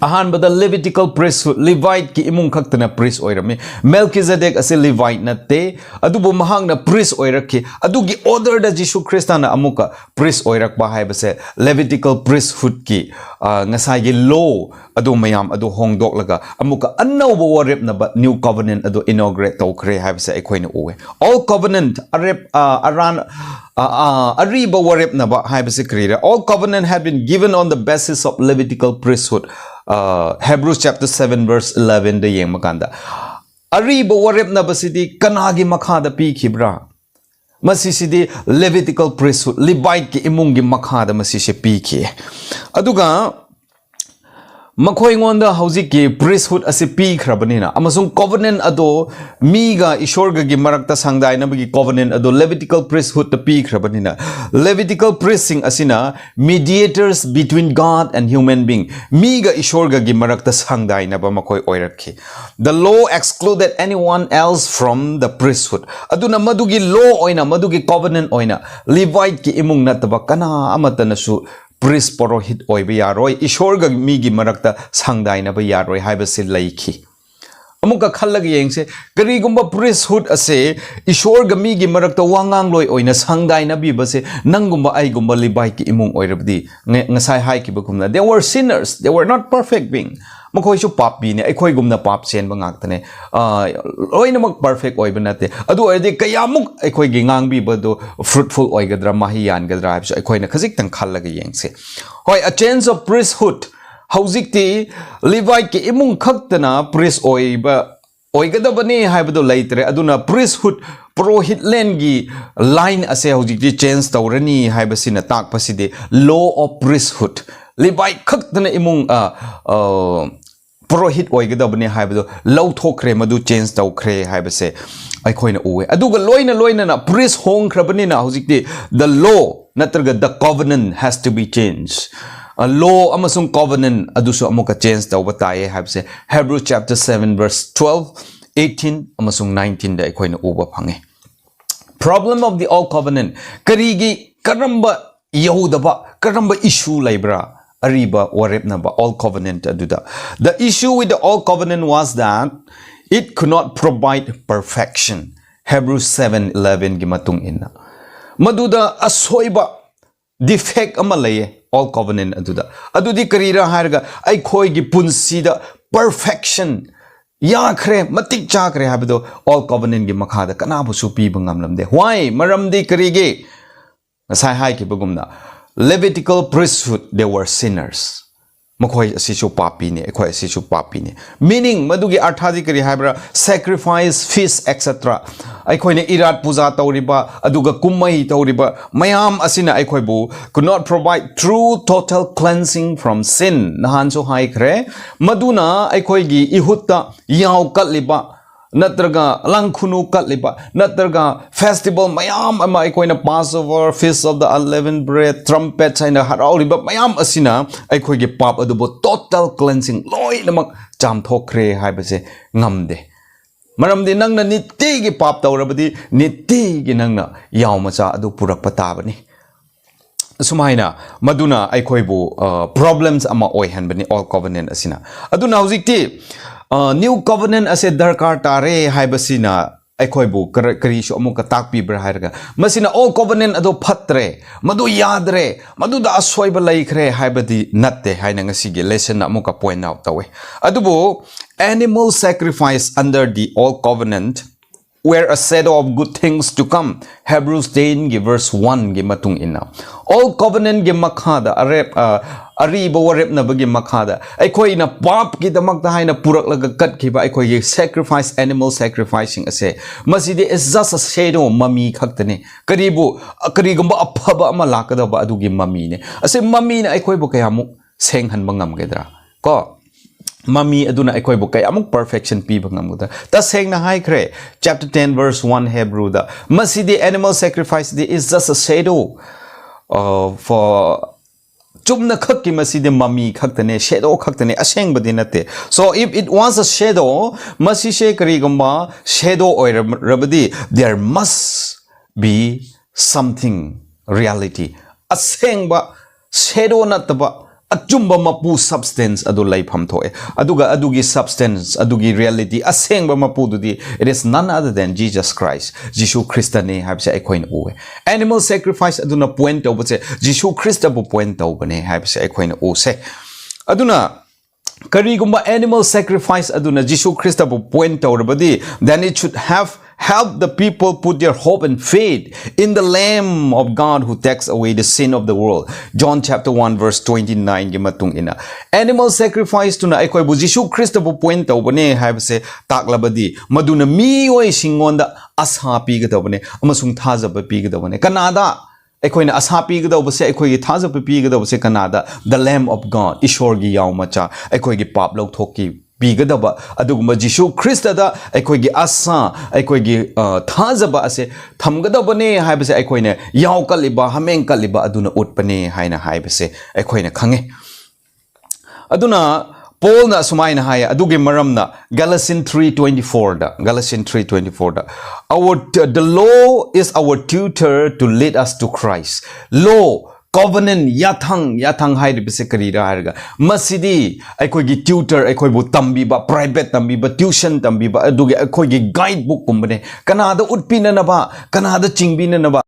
ꯑꯍꯥꯟꯕꯗ Levitical priesthood, ꯂꯤꯚꯥꯏꯠꯀꯤ ꯏꯃꯨꯡ ꯈꯛꯇꯅ priest ꯑꯣꯏꯔꯝꯃꯤ꯫ ꯃꯦꯜꯀꯤꯖꯦꯗꯦꯛ ꯑꯁꯤ ꯂꯤꯚꯥꯏꯠ ꯅꯠꯇꯦ, ꯑꯗꯨꯕꯨ ꯃꯍꯥꯛꯅ priest ꯑꯣꯏꯔꯛꯈꯤ꯫ ꯑꯗꯨꯒꯤ orderꯗ ꯖꯤꯁꯨ ꯈ꯭ꯔꯤꯁꯇꯅ ꯑꯃꯨꯛꯀ priest ꯑꯣꯏꯔꯛꯄ ꯍꯥꯏꯕꯁꯦ Levitical priesthoodꯀꯤ, ꯑ, ꯉꯁꯥꯏꯒꯤ law ꯑꯗꯨ ꯃꯌꯥꯝ ꯑꯗꯨ ꯍꯣꯡꯗꯣꯛꯂꯒ ꯑꯃꯨꯛꯀ ꯑꯅꯧꯕ ꯋꯥꯔꯦꯞꯅꯕ, new covenant ꯑꯗꯨ inaugurate ꯇꯧꯈ꯭ꯔꯦ ꯍꯥꯏꯕꯁꯦ ꯑꯩꯈꯣꯏꯅ ꯎꯋꯦ꯫ Old covenant, ꯑꯔꯦꯞ-, ꯑ, ꯑꯔꯥꯟ-, ꯑ, ꯑ, ꯑꯔꯤꯕ ꯋꯥꯔꯦꯞꯅꯕ ꯍꯥꯏꯕꯁꯤ ꯀꯔꯤꯔ? Old covenant had been given on the basis of Levitical priesthood, ꯑ, Hebrews chapter seven verse elevenꯗ ꯌꯦꯡꯕ ꯀꯥꯟꯗ, ꯑꯔꯤꯕ ꯋꯥꯔꯦꯞꯅꯕꯁꯤꯗꯤ ꯀꯅꯥꯒꯤ ꯃꯈꯥꯗ ꯄꯤꯈꯤꯕ꯭ꯔꯥ? ꯃꯁꯤꯁꯤꯗꯤ Levitical priesthood, ꯂꯤꯚꯥꯏꯠꯀꯤ ꯏꯃꯨꯡꯒꯤ ꯃꯈꯥꯗ ꯃꯁꯤꯁꯦ ꯄꯤꯈꯤ꯫ ꯑꯗꯨꯒ ꯃꯈꯣꯏꯉꯣꯟꯗ ꯍꯧꯖꯤꯛꯀꯤ priesthood ꯑꯁꯤ ꯄꯤꯈ꯭ꯔꯕꯅꯤꯅ, ꯑꯃꯁꯨꯡ covenant ꯑꯗꯣ ꯃꯤꯒ ꯏꯁꯣꯔꯒꯒꯤ ꯃꯔꯛꯇ ꯁꯪꯗꯥꯏꯅꯕꯒꯤ covenant ꯑꯗꯣ Levitical priesthoodꯇ ꯄꯤꯈ꯭ꯔꯕꯅꯤꯅ, Levitical priestꯁꯤꯡ ꯑꯁꯤꯅ mediators between God and human being, ꯃꯤꯒ ꯏꯁꯣꯔꯒꯒꯤ ꯃꯔꯛꯇ ꯁꯪꯗꯥꯏꯅꯕ ꯃꯈꯣꯏ ꯑꯣꯏꯔꯛꯈꯤ꯫ The law excluded anyone else from the priesthood. ꯑꯗꯨꯅ ꯃꯗꯨꯒꯤ law ꯑꯣꯏꯅ, ꯃꯗꯨꯒꯤ covenant ꯑꯣꯏꯅ ꯂꯤꯚꯥꯏꯠꯀꯤ ꯏꯃꯨꯡ ꯅꯠꯇꯕ ꯀꯅꯥ ꯑꯃꯠꯇꯅꯁꯨ priest, ꯄꯨꯔꯣꯍꯤꯠ ꯑꯣꯏꯕ ꯌꯥꯔꯣꯏ, ꯏꯁꯣꯔꯒ ꯃꯤꯒꯤ ꯃꯔꯛꯇ ꯁꯪꯗꯥꯏꯅꯕ ꯌꯥꯔꯣꯏ ꯍꯥꯏꯕꯁꯤ ꯂꯩꯈꯤ꯫ ꯑꯃꯨꯛꯀ ꯈꯜꯂꯒ ꯌꯦꯡꯁꯦ, ꯀꯔꯤꯒꯨꯝꯕ priesthood ꯑꯁꯦ ꯏꯁꯣꯔꯒ ꯃꯤꯒꯤ ꯃꯔꯛꯇ ꯋꯥꯉꯥꯡꯂꯣꯏ ꯑꯣꯏꯅ ꯁꯪꯗꯥꯏꯅꯕꯤꯕꯁꯦ ꯅꯪꯒꯨꯝꯕ ꯑꯩꯒꯨꯝꯕ ꯂꯤꯚꯥꯏꯠꯀꯤ ꯏꯃꯨꯡ ꯑꯣꯏꯔꯕꯗꯤ, ꯉ-, ꯉꯁꯥꯏ ꯍꯥꯏꯈꯤꯕꯒꯨꯝꯅ, they were sinners, they were not perfect being. ꯃꯈꯣꯏꯁꯨ ꯄꯥꯞꯄꯤꯅꯦ, ꯑꯩꯈꯣꯏꯒꯨꯝꯅ ꯄꯥꯞ ꯆꯦꯟꯕ ꯉꯥꯛꯇꯅꯦ꯫ ꯑ, ꯂꯣꯏꯅꯃꯛ perfect ꯑꯣꯏꯕ ꯅꯠꯇꯦ꯫ ꯑꯗꯨ ꯑꯣꯏꯔꯗꯤ ꯀꯌꯥꯃꯨꯛ ꯑꯩꯈꯣꯏꯒꯤ ꯉꯥꯡꯕꯤꯕꯗꯨ fruitful ꯑꯣꯏꯒꯗ꯭ꯔꯥ, ꯃꯍꯩ ꯌꯥꯟꯒꯗ꯭ꯔꯥ ꯍꯥꯏꯕꯁꯨ ꯑꯩꯈꯣꯏꯅ ꯈꯖꯤꯛꯇꯪ ꯈꯜꯂꯒ ꯌꯦꯡꯁꯦ꯫ ꯍꯣꯏ, a change of priesthood. ꯍꯧꯖꯤꯛꯇꯤ ꯂꯤꯚꯥꯏꯠꯀꯤ ꯏꯃꯨꯡ ꯈꯛꯇꯅ priest ꯑꯣꯏꯕ, ꯑꯣꯏꯒꯗꯕꯅꯤ ꯍꯥꯏꯕꯗꯣ ꯂꯩꯇ꯭ꯔꯦ꯫ ꯑꯗꯨꯅ priesthood, ꯄꯨꯔꯣꯍꯤꯠꯂꯦꯟꯒꯤ line ꯑꯁꯦ ꯍꯧꯖꯤꯛꯇꯤ change ꯇꯧꯔꯅꯤ ꯍꯥꯏꯕꯁꯤꯅ ꯇꯥꯛꯄꯁꯤꯗꯤ law of priesthood, ꯂꯤꯚꯥꯏꯠ ꯈꯛꯇꯅ ꯏꯃꯨꯡ, ꯑ, ꯑ, ꯄꯨꯔꯣꯍꯤꯠ ꯑꯣꯏꯒꯗꯕꯅꯤ ꯍꯥꯏꯕꯗꯣ ꯂꯧꯊꯣꯛꯈ꯭ꯔꯦ, ꯃꯗꯨ change ꯇꯧꯈ꯭ꯔꯦ ꯍꯥꯏꯕꯁꯦ ꯑꯩꯈꯣꯏꯅ ꯎꯋꯦ꯫ ꯑꯗꯨꯒ ꯂꯣꯏꯅ ꯂꯣꯏꯅꯅ priest ꯍꯣꯡꯈ꯭ꯔꯕꯅꯤꯅ ꯍꯧꯖꯤꯛꯇꯤ the law ꯅꯠꯇ꯭ꯔꯒ the covenant has to be changed. ꯑ, law ꯑꯃꯁꯨꯡ covenant ꯑꯗꯨꯁꯨ ꯑꯃꯨꯛꯀ change ꯇꯧꯕ ꯇꯥꯏꯌꯦ ꯍꯥꯏꯕꯁꯦ Hebrew chapter seven verse twelve, eighteen ꯑꯃꯁꯨꯡ nineteenꯗ ꯑꯩꯈꯣꯏꯅ ꯎꯕ ꯐꯪꯉꯤ꯫ Problem of the old covenant. ꯀꯔꯤꯒꯤ, ꯀꯔꯝꯕ ꯌꯧꯗꯕ, ꯀꯔꯝꯕ issue ꯂꯩꯕ꯭ꯔꯥ? ꯑꯔꯤꯕ ꯋꯥꯔꯦꯞꯅꯕ old covenant ꯑꯗꯨꯗ, the issue with the old covenant was that it could not provide perfection. Hebrews seven elevenꯒꯤ ꯃꯇꯨꯡ ꯏꯟꯅ, ꯃꯗꯨꯗ ꯑꯁꯣꯏꯕ, defect ꯑꯃ ꯂꯩꯌꯦ old covenant ꯑꯗꯨꯗ꯫ ꯑꯗꯨꯗꯤ ꯀꯔꯤꯔꯥ ꯍꯥꯏꯔꯒ, ꯑꯩꯈꯣꯏꯒꯤ ꯄꯨꯟꯁꯤꯗ perfection ꯌꯥꯈ꯭ꯔꯦ, ꯃꯇꯤꯛ ꯆꯥꯈ꯭ꯔꯦ ꯍꯥꯏꯕꯗꯣ old covenantꯒꯤ ꯃꯈꯥꯗ ꯀꯅꯥꯕꯨꯁꯨ ꯄꯤꯕ ꯉꯝꯂꯝꯗꯦ꯫ Why? ꯃꯔꯝꯗꯤ ꯀꯔꯤꯒꯤ? ꯉꯁꯥꯏ ꯍꯥꯏꯈꯤꯕꯒꯨꯝꯅ, Levitical priesthood, they were sinners. ꯃꯈꯣꯏ ꯑꯁꯤꯁꯨ ꯄꯥꯄꯤꯅꯤ, ꯑꯩꯈꯣꯏ ꯑꯁꯤꯁꯨ ꯄꯥꯄꯤꯅꯤ꯫ Meaning, ꯃꯗꯨꯒꯤ ꯑꯔꯊꯗꯤ ꯀꯔꯤ ꯍꯥꯏꯕ꯭ꯔꯥ? Sacrifice, feast, et cetera. ꯑꯩꯈꯣꯏꯅ ꯏꯔꯥꯠ ꯄꯨꯖꯥ ꯇꯧꯔꯤꯕ, ꯑꯗꯨꯒ ꯀꯨꯝꯍꯩ ꯇꯧꯔꯤꯕ ꯃꯌꯥꯝ ꯑꯁꯤꯅ ꯑꯩꯈꯣꯏꯕꯨ could not provide true total cleansing from sin. ꯅꯍꯥꯟꯁꯨ ꯍꯥꯏꯈ꯭ꯔꯦ, ꯃꯗꯨꯅ ꯑꯩꯈꯣꯏꯒꯤ ꯏꯍꯨꯠꯇ ꯌꯥꯎ ꯀꯠꯂꯤꯕ, ꯅꯠꯇ꯭ꯔꯒ ꯂꯪꯈꯨꯅꯨ ꯀꯠꯂꯤꯕ, ꯅꯠꯇ꯭ꯔꯒ festival ꯃꯌꯥꯝ ꯑꯃ, ꯑꯩꯈꯣꯏꯅ Passover, Feast of the Unleavened Bread, trumpets ꯍꯥꯏꯅ ꯍꯔꯥꯎꯔꯤꯕ ꯃꯌꯥꯝ ꯑꯁꯤꯅ ꯑꯩꯈꯣꯏꯒꯤ ꯄꯥꯞ ꯑꯗꯨꯕꯨ total cleansing, ꯂꯣꯏꯅꯃꯛ ꯆꯥꯝꯊꯣꯛꯈ꯭ꯔꯦ ꯍꯥꯏꯕꯁꯦ ꯉꯝꯗꯦ꯫ ꯃꯔꯝꯗꯤ ꯅꯪꯅ ꯅꯤꯇꯤꯒꯤ ꯄꯥꯞ ꯇꯧꯔꯕꯗꯤ, ꯅꯤꯇꯤꯒꯤ ꯅꯪꯅ ꯌꯥꯎ ꯃꯆꯥ ꯑꯗꯨ ꯄꯨꯔꯛꯄ ꯇꯥꯕꯅꯤ꯫ ꯑꯁꯨꯃꯥꯏꯅ ꯃꯗꯨꯅ ꯑꯩꯈꯣꯏꯕꯨ, ꯑ, problems ꯑꯃ ꯑꯣꯏꯍꯟꯕꯅꯤ old covenant ꯑꯁꯤꯅ꯫ ꯑꯗꯨꯅ ꯍꯧꯖꯤꯛꯇꯤ, ꯅ꯭ꯌꯨ ꯀꯣꯚꯅꯦꯟ ꯑꯁꯦ ꯗꯔꯀꯥꯔ ꯇꯥꯔꯦ ꯍꯥꯏꯕꯁꯤꯅ ꯑꯩꯈꯣꯏꯕꯨ ꯀꯔ- ꯀꯔꯤꯁꯨ ꯑꯃꯨꯛꯀ ꯇꯥꯛꯄꯤꯕ꯭ꯔꯥ ꯍꯥꯏꯔꯒ, ꯃꯁꯤꯅ ꯑꯣꯜ ꯀꯣꯚꯅꯦꯟ ꯑꯗꯣ ꯐꯠꯇ꯭ꯔꯦ, ꯃꯗꯨ ꯌꯥꯗ꯭ꯔꯦ, ꯃꯗꯨꯗ ꯑꯁꯣꯏꯕ ꯂꯩꯈ꯭ꯔꯦ ꯍꯥꯏꯕꯗꯤ ꯅꯠꯇꯦ ꯍꯥꯏꯅ ꯉꯁꯤꯒꯤ ꯂꯦꯁꯟꯅ ꯑꯃꯨꯛꯀ ꯄꯣꯏꯟ ꯑꯥꯎꯠ ꯇꯧꯋꯦ꯫ ꯑꯗꯨꯕꯨ animal sacrifice under the old covenant were a shadow of good things to come, Hebrews ten ꯒꯤ verse one ꯒꯤ ꯃꯇꯨꯡ ꯏꯟꯅ꯫ ꯑꯣꯜ ꯀꯣꯚꯅꯦꯟꯒꯤ ꯃꯈꯥꯗ, ꯑꯔꯦꯞ ꯑ, ꯑꯔꯤꯕ ꯋꯥꯔꯦꯞꯅꯕꯒꯤ ꯃꯈꯥꯗ ꯑꯩꯈꯣꯏꯅ ꯄꯥꯞꯀꯤꯗꯃꯛꯇ ꯍꯥꯏꯅ ꯄꯨꯔꯛꯂꯒ ꯀꯠꯈꯤꯕ ꯑꯩꯈꯣꯏꯒꯤ ꯁꯦꯀ꯭ꯔꯤꯐꯥꯏꯁ, ꯑꯦꯅꯤꯃꯦꯜ ꯁꯦꯀ꯭ꯔꯤꯐꯥꯏꯁꯁꯤꯡ ꯑꯁꯦ, ꯃꯁꯤꯗꯤ is just a shadow, ꯃꯃꯤ ꯈꯛꯇꯅꯤ꯫ ꯀꯔꯤꯕꯨ, ꯀꯔꯤꯒꯨꯝꯕ ꯑꯐꯕ ꯑꯃ ꯂꯥꯛꯀꯗꯧꯕ ꯑꯗꯨꯒꯤ ꯃꯃꯤꯅꯦ꯫ ꯑꯁꯤ ꯃꯃꯤꯅ ꯑꯩꯈꯣꯏꯕꯨ ꯀꯌꯥꯃꯨꯛ ꯁꯦꯡꯍꯟꯕ ꯉꯝꯒꯗ꯭ꯔꯥ? ꯀꯣ, ꯃꯃꯤ ꯑꯗꯨꯅ ꯑꯩꯈꯣꯏꯕꯨ ꯀꯌꯥꯃꯨꯛ ꯄꯔꯐꯦꯛꯁꯟ ꯄꯤꯕ ꯉꯝꯒꯗ꯭ꯔꯥ? ꯇꯁꯦꯡꯅ ꯍꯥꯏꯈ꯭ꯔꯦ, ꯆꯦꯞꯇꯔ ꯇꯦꯟ ꯚꯔꯁ ꯋꯥꯟ ꯍꯦꯕ꯭ꯔꯨꯗ, ꯃꯁꯤꯗꯤ, animal ꯁꯦꯀ꯭ꯔꯤꯐꯥꯏꯁꯗꯤ is just a shadow, uh, for, ꯆꯨꯝꯅ ꯈꯛꯀꯤ ꯃꯁꯤꯗꯤ ꯃꯃꯤ ꯈꯛꯇꯅꯦ, ꯁꯦꯗꯣ ꯈꯛꯇꯅꯦ, ꯑꯁꯦꯡꯕꯗꯤ ꯅꯠꯇꯦ꯫ So if it was a shadow, ꯃꯁꯤꯁꯦ ꯀꯔꯤꯒꯨꯝꯕ ꯁꯦꯗꯣ ꯑꯣꯏꯔꯕꯗꯤ, there must be something, reality, ꯑꯁꯦꯡꯕ ꯁꯦꯗꯣ ꯅꯠꯇꯕ ꯑꯆꯨꯝꯕ ꯃꯄꯨ, ꯁꯕꯁꯇꯦꯟꯁ ꯑꯗꯨ ꯂꯩꯐꯝ ꯊꯣꯛꯑꯦ꯫ ꯑꯗꯨꯒ ꯑꯗꯨꯒꯤ ꯁꯕꯁꯇꯦꯟꯁ, ꯑꯗꯨꯒꯤ ꯔꯤꯌꯦꯂꯤꯇꯤ, ꯑꯁꯦꯡꯕ ꯃꯄꯨꯗꯨꯗꯤ, it is none other than Jesus Christ, ꯖꯤꯁꯨ ꯈ꯭ꯔꯤꯁꯇꯅꯦ ꯍꯥꯏꯕꯁꯦ ꯑꯩꯈꯣꯏꯅ ꯎꯋꯦ꯫ ꯑꯦꯅꯤꯃꯦꯜ ꯁꯦꯀ꯭ꯔꯤꯐꯥꯏꯁ ꯑꯗꯨꯅ ꯄꯣꯏꯟ ꯇꯧꯕꯁꯦ ꯖꯤꯁꯨ ꯈ꯭ꯔꯤꯁꯇꯕꯨ ꯄꯣꯏꯟ ꯇꯧꯕꯅꯦ ꯍꯥꯏꯕꯁꯦ ꯑꯩꯈꯣꯏꯅ ꯎꯁꯦ꯫ ꯑꯗꯨꯅ ꯀꯔꯤꯒꯨꯝꯕ ꯑꯦꯅꯤꯃꯦꯜ ꯁꯦꯀ꯭ꯔꯤꯐꯥꯏꯁ ꯑꯗꯨꯅ ꯖꯤꯁꯨ ꯈ꯭ꯔꯤꯁꯇꯕꯨ ꯄꯣꯏꯟ ꯇꯧꯔꯕꯗꯤ, then it should have helped the people put their hope and faith in the Lamb of God who takes away the sin of the world, John chapter one verse twenty nine ꯒꯤ ꯃꯇꯨꯡ ꯏꯟꯅ꯫ Animal ꯁꯦꯀ꯭ꯔꯤꯐꯥꯏꯁꯇꯨꯅ ꯑꯩꯈꯣꯏꯕꯨ ꯖꯤꯁꯨ ꯈ꯭ꯔꯤꯁꯇꯕꯨ point ꯇꯧꯕꯅꯦ ꯍꯥꯏꯕꯁꯦ ꯇꯥꯛꯂꯕꯗꯤ, ꯃꯗꯨꯅ ꯃꯤꯑꯣꯏꯁꯤꯡꯉꯣꯟꯗ ꯑꯁꯥ ꯄꯤꯒꯗꯕꯅꯦ ꯑꯃꯁꯨꯡ ꯊꯥꯖꯕ ꯄꯤꯒꯗꯕꯅꯦ꯫ ꯀꯅꯥꯗ? ꯑꯩꯈꯣꯏꯅ ꯑꯁꯥ ꯄꯤꯒꯗꯧꯕꯁꯦ, ꯑꯩꯈꯣꯏꯒꯤ ꯊꯥꯖꯕ ꯄꯤꯒꯗꯧꯕꯁꯦ ꯀꯅꯥꯗ? The Lamb of God, ꯏꯁꯣꯔꯒꯤ ꯌꯥꯎ ꯃꯆꯥ, ꯑꯩꯈꯣꯏꯒꯤ ꯄꯥꯞ ꯂꯧꯊꯣꯛꯈꯤ ꯄꯤꯒꯗꯕ ꯑꯗꯨꯒꯨꯝꯕ ꯖꯤꯁꯨ ꯈ꯭ꯔꯤꯁꯇꯗ ꯑꯩꯈꯣꯏꯒꯤ ꯑꯁꯥ, ꯑꯩꯈꯣꯏꯒꯤ, ꯑ, ꯊꯥꯖꯕ ꯑꯁꯦ ꯊꯝꯒꯗꯕꯅꯦ ꯍꯥꯏꯕꯁꯦ ꯑꯩꯈꯣꯏꯅ ꯌꯥꯎ ꯀꯠꯂꯤꯕ, ꯍꯥꯃꯦꯡ ꯀꯠꯂꯤꯕ ꯑꯗꯨꯅ ꯎꯠꯄꯅꯦ ꯍꯥꯏꯅ ꯍꯥꯏꯕꯁꯦ ꯑꯩꯈꯣꯏꯅ ꯈꯪꯉꯦ꯫ ꯑꯗꯨꯅ ꯄꯣꯜꯅ ꯑꯁꯨꯃꯥꯏꯅ ꯍꯥꯏ, ꯑꯗꯨꯒꯤ ꯃꯔꯝꯅ Galatians three twenty fourꯗ, Galatians three twenty fourꯗ, "Our, the law is our tutor to lead us to Christ." Law, Covenant, ꯌꯥꯊꯪ, ꯌꯥꯊꯪ ꯍꯥꯏꯔꯤꯕꯁꯦ ꯀꯔꯤꯔꯥ ꯍꯥꯏꯔꯒ, ꯃꯁꯤꯗꯤ ꯑꯩꯈꯣꯏꯒꯤ tutor, ꯑꯩꯈꯣꯏꯕꯨ ꯇꯝꯕꯤꯕ, private ꯇꯝꯕꯤꯕ, tuition ꯇꯝꯕꯤꯕ, ꯑꯗꯨꯒꯤ ꯑꯩꯈꯣꯏꯒꯤ guide book ꯀꯨꯝꯕꯅꯦ꯫ ꯀꯅꯥꯗ ꯎꯠꯄꯤꯅꯅꯕ, ꯀꯅꯥꯗ ꯆꯤꯡꯕꯤꯅꯅꯕ?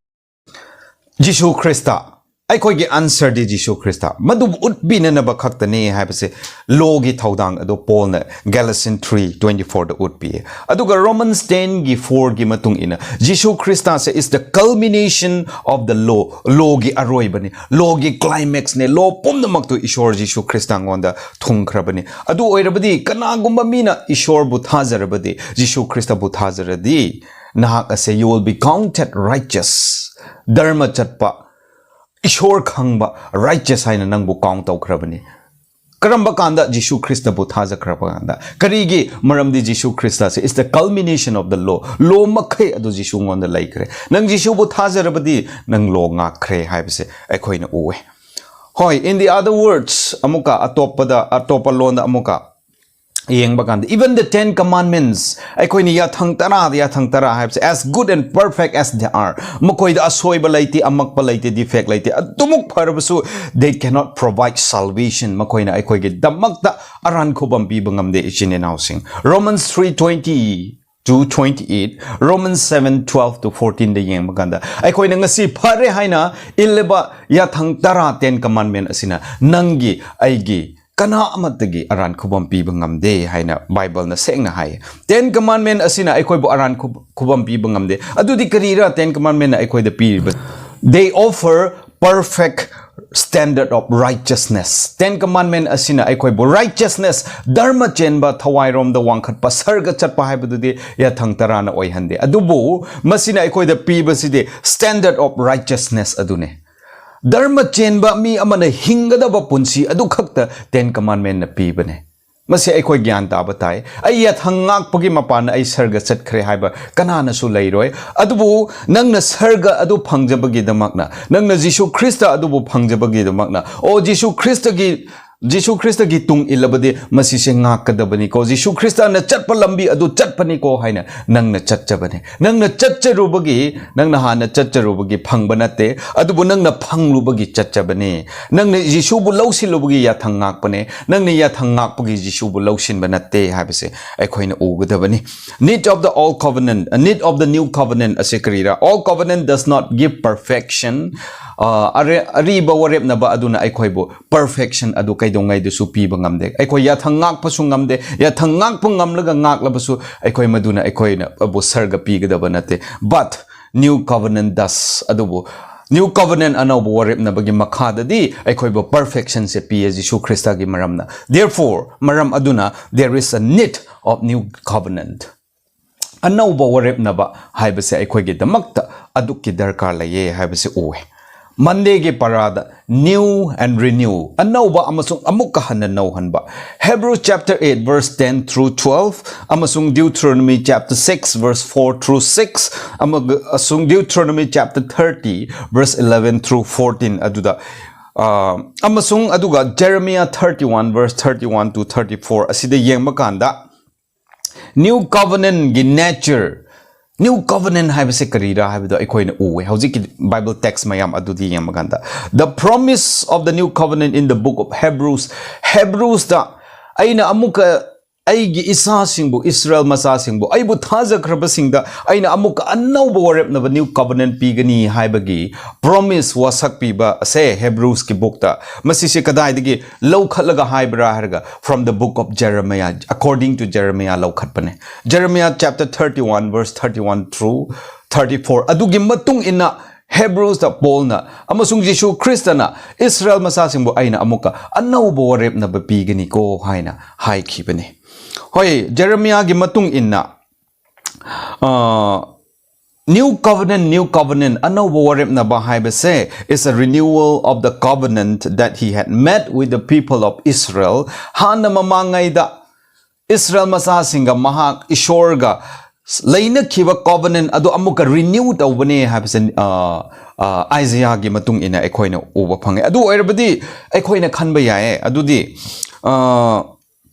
Jesus Christ. ꯑꯩꯈꯣꯏꯒꯤ answer ꯗꯤ ꯖꯤꯁꯨ ꯈ꯭ꯔꯤꯁꯇ꯫ ꯃꯗꯨꯕꯨ ꯎꯠꯄꯤꯅꯅꯕ ꯈꯛꯇꯅꯦ ꯍꯥꯏꯕꯁꯦ law ꯒꯤ ꯊꯧꯗꯥꯡ ꯑꯗꯨ ꯄꯣꯜꯅ Galatians three twenty four ꯗ ꯎꯠꯄꯤꯌꯦ꯫ ꯑꯗꯨꯒ Romans ten ꯒꯤ four ꯒꯤ ꯃꯇꯨꯡ ꯏꯟꯅ ꯖꯤꯁꯨ ꯈ꯭ꯔꯤꯁꯇꯁꯦ is the culmination of the law, law ꯒꯤ ꯑꯔꯣꯏꯕꯅꯤ, law ꯒꯤ climax ꯅꯦ, law ꯄꯨꯝꯅꯃꯛꯇꯨ ꯏꯁꯣꯔ ꯖꯤꯁꯨ ꯈ꯭ꯔꯤꯁꯇꯉꯣꯟꯗ ꯊꯨꯡꯈ꯭ꯔꯕꯅꯤ꯫ ꯑꯗꯨ ꯑꯣꯏꯔꯕꯗꯤ ꯀꯅꯥꯒꯨꯝꯕ ꯃꯤꯅ ꯏꯁꯣꯔꯕꯨ ꯊꯥꯖꯔꯕꯗꯤ, ꯖꯤꯁꯨ ꯈ꯭ꯔꯤꯁꯇꯕꯨ ꯊꯥꯖꯔꯗꯤ, ꯅꯍꯥꯛ ꯑꯁꯦ you will be counted righteous, ꯙꯔꯃ ꯆꯠꯄ, ꯏꯁꯣꯔ ꯈꯪꯕ, righteous ꯍꯥꯏꯅ ꯅꯪꯕꯨ count ꯇꯧꯈ꯭ꯔꯕꯅꯤ꯫ ꯀꯔꯝꯕ ꯀꯥꯟꯗ? ꯖꯤꯁꯨ ꯈ꯭ꯔꯤꯁꯇꯕꯨ ꯊꯥꯖꯈ꯭ꯔꯕ ꯀꯥꯟꯗ꯫ ꯀꯔꯤꯒꯤ? ꯃꯔꯝꯗꯤ ꯖꯤꯁꯨ ꯈ꯭ꯔꯤꯁꯇꯁꯦ is the culmination of the law, law ꯃꯈꯩ ꯑꯗꯨ ꯖꯤꯁꯨꯉꯣꯟꯗ ꯂꯩꯈ꯭ꯔꯦ꯫ ꯅꯪ ꯖꯤꯁꯨꯕꯨ ꯊꯥꯖꯔꯕꯗꯤ ꯅꯪ law ꯉꯥꯛꯈ꯭ꯔꯦ ꯍꯥꯏꯕꯁꯦ ꯑꯩꯈꯣꯏꯅ ꯎꯋꯦ꯫ ꯍꯣꯏ, in the other words, ꯑꯃꯨꯛꯀ ꯑꯇꯣꯞꯄꯗ, ꯑꯇꯣꯞꯄ ꯂꯣꯟꯗ ꯑꯃꯨꯛꯀ ꯌꯦꯡꯕ ꯀꯥꯟꯗ, even the Ten Commandments, ꯑꯩꯈꯣꯏꯅ ꯌꯥꯊꯪ ꯇꯔꯥꯗ, ꯌꯥꯊꯪ ꯇꯔꯥ ꯍꯥꯏꯕꯁꯦ, as good and perfect as they are, ꯃꯈꯣꯏꯗ ꯑꯁꯣꯏꯕ ꯂꯩꯇꯦ, ꯑꯃꯛꯄ ꯂꯩꯇꯦ, defect ꯂꯩꯇꯦ, ꯑꯗꯨꯃꯛ ꯐꯔꯕꯁꯨ, they cannot provide salvation, ꯃꯈꯣꯏꯅ ꯑꯩꯈꯣꯏꯒꯤꯗꯃꯛꯇ ꯑꯔꯥꯟ ꯈꯨꯕꯝ ꯄꯤꯕ ꯉꯝꯗꯦ, ꯏꯆꯤꯟ ꯏꯅꯥꯎꯁꯤꯡ꯫ Romans three twenty to twenty eight, Romans seven twelve to fourteen ꯗ ꯌꯦꯡꯕ ꯀꯥꯟꯗ, ꯑꯩꯈꯣꯏꯅ ꯉꯁꯤ ꯐꯔꯦ ꯍꯥꯏꯅ ꯏꯜꯂꯤꯕ ꯌꯥꯊꯪ ꯇꯔꯥ, Ten Commandment ꯑꯁꯤꯅ ꯅꯪꯒꯤ, ꯑꯩꯒꯤ, ꯀꯅꯥ ꯑꯃꯠꯇꯒꯤ ꯑꯔꯥꯟ ꯈꯨꯕꯝ ꯄꯤꯕ ꯉꯝꯗꯦ ꯍꯥꯏꯅ ꯕꯥꯏꯕꯜꯅ ꯁꯦꯡꯅ ꯍꯥꯏ꯫ Ten Commandment ꯑꯁꯤꯅ ꯑꯩꯈꯣꯏꯕꯨ ꯑꯔꯥꯟ ꯈꯨ-, ꯈꯨꯕꯝ ꯄꯤꯕ ꯉꯝꯗꯦ꯫ ꯑꯗꯨꯗꯤ ꯀꯔꯤꯔꯥ Ten Commandment ꯅ ꯑꯩꯈꯣꯏꯗ ꯄꯤꯔꯤꯕ? They offer perfect standard of righteousness. Ten Commandment ꯑꯁꯤꯅ ꯑꯩꯈꯣꯏꯕꯨ righteousness, ꯙꯔꯃ ꯆꯦꯟꯕ, ꯊꯋꯥꯏꯔꯣꯝꯗ ꯋꯥꯡꯈꯠꯄ, ꯁꯔꯒ ꯆꯠꯄ ꯍꯥꯏꯕꯗꯨꯗꯤ ꯌꯥꯊꯪ ꯇꯔꯥꯅ ꯑꯣꯏꯍꯟꯗꯦ꯫ ꯑꯗꯨꯕꯨ ꯃꯁꯤꯅ ꯑꯩꯈꯣꯏꯗ ꯄꯤꯕꯁꯤꯗꯤ standard of righteousness ꯑꯗꯨꯅꯤ꯫ ꯙꯔꯃ ꯆꯦꯟꯕ ꯃꯤ ꯑꯃꯅ ꯍꯤꯡꯒꯗꯕ ꯄꯨꯟꯁꯤ ꯑꯗꯨꯈꯛꯇ Ten Commandment ꯅ ꯄꯤꯕꯅꯦ꯫ ꯃꯁꯤ ꯑꯩꯈꯣꯏ ꯒ꯭ꯌꯥꯟ ꯇꯥꯕ ꯇꯥꯏ꯫ ꯑꯩ ꯌꯥꯊꯪ ꯉꯥꯛꯄꯒꯤ ꯃꯄꯥꯟꯅ ꯑꯩ ꯁꯔꯒ ꯆꯠꯈ꯭ꯔꯦ ꯍꯥꯏꯕ ꯀꯅꯥꯅꯁꯨ ꯂꯩꯔꯣꯏ꯫ ꯑꯗꯨꯕꯨ ꯅꯪꯅ ꯁꯔꯒ ꯑꯗꯨ ꯐꯪꯖꯕꯒꯤꯗꯃꯛꯅ, ꯅꯪꯅ ꯖꯤꯁꯨ ꯈ꯭ꯔꯤꯁꯇ ꯑꯗꯨꯕꯨ ꯐꯪꯖꯕꯒꯤꯗꯃꯛꯅ, ꯑꯣ, ꯖꯤꯁꯨ ꯈ꯭ꯔꯤꯁꯇꯒꯤ ꯖꯤꯁꯨ ꯈ꯭ꯔꯤꯁꯇꯒꯤ ꯇꯨꯡ ꯏꯜꯂꯕꯗꯤ ꯃꯁꯤꯁꯦ ꯉꯥꯛꯀꯗꯕꯅꯤꯀꯣ, ꯖꯤꯁꯨ ꯈ꯭ꯔꯤꯁꯇꯅ ꯆꯠꯄ ꯂꯝꯕꯤ ꯑꯗꯨ ꯆꯠꯄꯅꯤꯀꯣ ꯍꯥꯏꯅ ꯅꯪꯅ ꯆꯠꯆꯕꯅꯦ꯫ ꯅꯪꯅ ꯆꯠꯆꯔꯨꯕꯒꯤ, ꯅꯪꯅ ꯍꯥꯟꯅ ꯆꯠꯆꯔꯨꯕꯒꯤ ꯐꯪꯕ ꯅꯠꯇꯦ, ꯑꯗꯨꯕꯨ ꯅꯪꯅ ꯐꯪꯂꯨꯕꯒꯤ ꯆꯠꯆꯕꯅꯦ꯫ ꯅꯪꯅ ꯖꯤꯁꯨꯕꯨ ꯂꯧꯁꯤꯜꯂꯨꯕꯒꯤ ꯌꯥꯊꯪ ꯉꯥꯛꯄꯅꯦ, ꯅꯪꯅ ꯌꯥꯊꯪ ꯉꯥꯛꯄꯒꯤ ꯖꯤꯁꯨꯕꯨ ꯂꯧꯁꯤꯟꯕ ꯅꯠꯇꯦ ꯍꯥꯏꯕꯁꯦ ꯑꯩꯈꯣꯏꯅ ꯎꯒꯗꯕꯅꯤ꯫ Need of the old covenant, need of the new covenant ꯑꯁꯤ ꯀꯔꯤꯔꯥ? Old covenant does not give perfection. ꯑ, ꯑꯔꯦ-, ꯑꯔꯤꯕ ꯋꯥꯔꯦꯞꯅꯕ ꯑꯗꯨꯅ ꯑꯩꯈꯣꯏꯕꯨ perfection ꯑꯗꯨ ꯀꯩꯗꯧꯉꯩꯗꯁꯨ ꯄꯤꯕ ꯉꯝꯗꯦ꯫ ꯑꯩꯈꯣꯏ ꯌꯥꯊꯪ ꯉꯥꯛꯄꯁꯨ ꯉꯝꯗꯦ꯫ ꯌꯥꯊꯪ ꯉꯥꯛꯄ ꯉꯝꯂꯒ ꯉꯥꯛꯂꯕꯁꯨ ꯑꯩꯈꯣꯏ ꯃꯗꯨꯅ ꯑꯩꯈꯣꯏꯅ ꯑꯕꯨ ꯁꯔꯒ ꯄꯤꯒꯗꯕ ꯅꯠꯇꯦ꯫ But new covenant does. ꯑꯗꯨꯕꯨ new covenant, ꯑꯅꯧꯕ ꯋꯥꯔꯦꯞꯅꯕꯒꯤ ꯃꯈꯥꯗꯗꯤ ꯑꯩꯈꯣꯏꯕꯨ perfectionꯁꯦ ꯄꯤꯌꯦ ꯖꯤꯁꯨ ꯈ꯭ꯔꯤꯁꯇꯒꯤ ꯃꯔꯝꯅ꯫ Therefore, ꯃꯔꯝ ꯑꯗꯨꯅ, there is a need of new covenant. ꯑꯅꯧꯕ ꯋꯥꯔꯦꯞꯅꯕ ꯍꯥꯏꯕꯁꯦ ꯑꯩꯈꯣꯏꯒꯤꯗꯃꯛꯇ ꯑꯗꯨꯛꯀꯤ ꯗꯔꯀꯥꯔ ꯂꯩꯌꯦ ꯍꯥꯏꯕꯁꯤ ꯎꯋꯦ꯫ Mondayꯒꯤ ꯄꯔꯥꯗ new and renew, ꯑꯅꯧꯕ ꯑꯃꯁꯨꯡ ꯑꯃꯨꯛꯀ ꯍꯟꯅ ꯅꯧꯍꯟꯕ꯫ Hebrews chapter eight verse ten through twelve ꯑꯃꯁꯨꯡ Deuteronomy chapter six verse four through six ꯑꯃꯁꯨꯡ Deuteronomy chapter thirty verse eleven through fourteen ꯑꯗꯨꯗ, ꯑ, ꯑꯃꯁꯨꯡ ꯑꯗꯨꯒ Jeremiah thirty-one verse thirty-one to thirty-four ꯑꯁꯤꯗ ꯌꯦꯡꯕ ꯀꯥꯟꯗ, new covenantꯒꯤ nature, new covenant ꯍꯥꯏꯕꯁꯦ ꯀꯔꯤꯔꯥ ꯍꯥꯏꯕꯗꯣ ꯑꯩꯈꯣꯏꯅ ꯎꯋꯦ ꯍꯧꯖꯤꯛꯀꯤ Bible text ꯃꯌꯥꯝ ꯑꯗꯨꯗꯤ ꯌꯦꯡꯕ ꯀꯥꯟꯗ꯫ The promise of the new covenant in the book of Hebrews, Hebrewsꯇ ꯑꯩꯅ ꯑꯃꯨꯛꯀ ꯑꯩꯒꯤ ꯏꯁꯥꯁꯤꯡꯕꯨ, ꯏꯁꯔꯥꯌꯦꯜ ꯃꯆꯥꯁꯤꯡꯕꯨ, ꯑꯩꯕꯨ ꯊꯥꯖꯈ꯭ꯔꯕꯁꯤꯡꯗ ꯑꯩꯅ ꯑꯃꯨꯛꯀ ꯑꯅꯧꯕ ꯋꯥꯔꯦꯞꯅꯕ new covenant ꯄꯤꯒꯅꯤ ꯍꯥꯏꯕꯒꯤ promise, ꯋꯥꯁꯛ ꯄꯤꯕ ꯑꯁꯦ Hebrewsꯀꯤ bookꯇ꯫ ꯃꯁꯤꯁꯦ ꯀꯗꯥꯏꯗꯒꯤ ꯂꯧꯈꯠꯂꯒ ꯍꯥꯏꯕ꯭ꯔꯥ ꯍꯥꯏꯔꯒ, from the book of Jeremiah, according to Jeremiah ꯂꯧꯈꯠꯄꯅꯦ꯫ Jeremiah chapter thirty-one verse thirty-one through thirty-four ꯑꯗꯨꯒꯤ ꯃꯇꯨꯡ ꯏꯟꯅ Hebrewsꯇ ꯄꯣꯜꯅ ꯑꯃꯁꯨꯡ ꯖꯤꯁꯨ ꯈ꯭ꯔꯤꯁꯇꯅ ꯏꯁꯔꯥꯌꯦꯜ ꯃꯆꯥꯁꯤꯡꯕꯨ ꯑꯩꯅ ꯑꯃꯨꯛꯀ ꯑꯅꯧꯕ ꯋꯥꯔꯦꯞꯅꯕ ꯄꯤꯒꯅꯤꯀꯣ ꯍꯥꯏꯅ ꯍꯥꯏꯈꯤꯕꯅꯤ꯫ ꯍꯣꯏ, Jeremiahꯒꯤ ꯃꯇꯨꯡ ꯏꯟꯅ, ꯑ, new covenant, new covenant, ꯑꯅꯧꯕ ꯋꯥꯔꯦꯞꯅꯕ ꯍꯥꯏꯕꯁꯦ is a renewal of the covenant that he had made with the people of Israel. ꯍꯥꯟꯅ ꯃꯃꯥꯡꯉꯩꯗ ꯏꯁꯔꯥꯌꯦꯜ ꯃꯆꯥꯁꯤꯡꯒ ꯃꯍꯥꯛ ꯏꯁꯣꯔꯒ ꯂꯩꯅꯈꯤꯕ covenant ꯑꯗꯨ ꯑꯃꯨꯛꯀ renew ꯇꯧꯕꯅꯦ ꯍꯥꯏꯕꯁꯦ, ꯑ, ꯑ, ꯑꯥꯏꯖꯌꯥꯒꯤ ꯃꯇꯨꯡ ꯏꯟꯅ ꯑꯩꯈꯣꯏꯅ ꯎꯕ ꯐꯪꯉꯦ꯫ ꯑꯗꯨ ꯑꯣꯏꯔꯕꯗꯤ ꯑꯩꯈꯣꯏꯅ ꯈꯟꯕ ꯌꯥꯏꯌꯦ, ꯑꯗꯨꯗꯤ, ꯑ,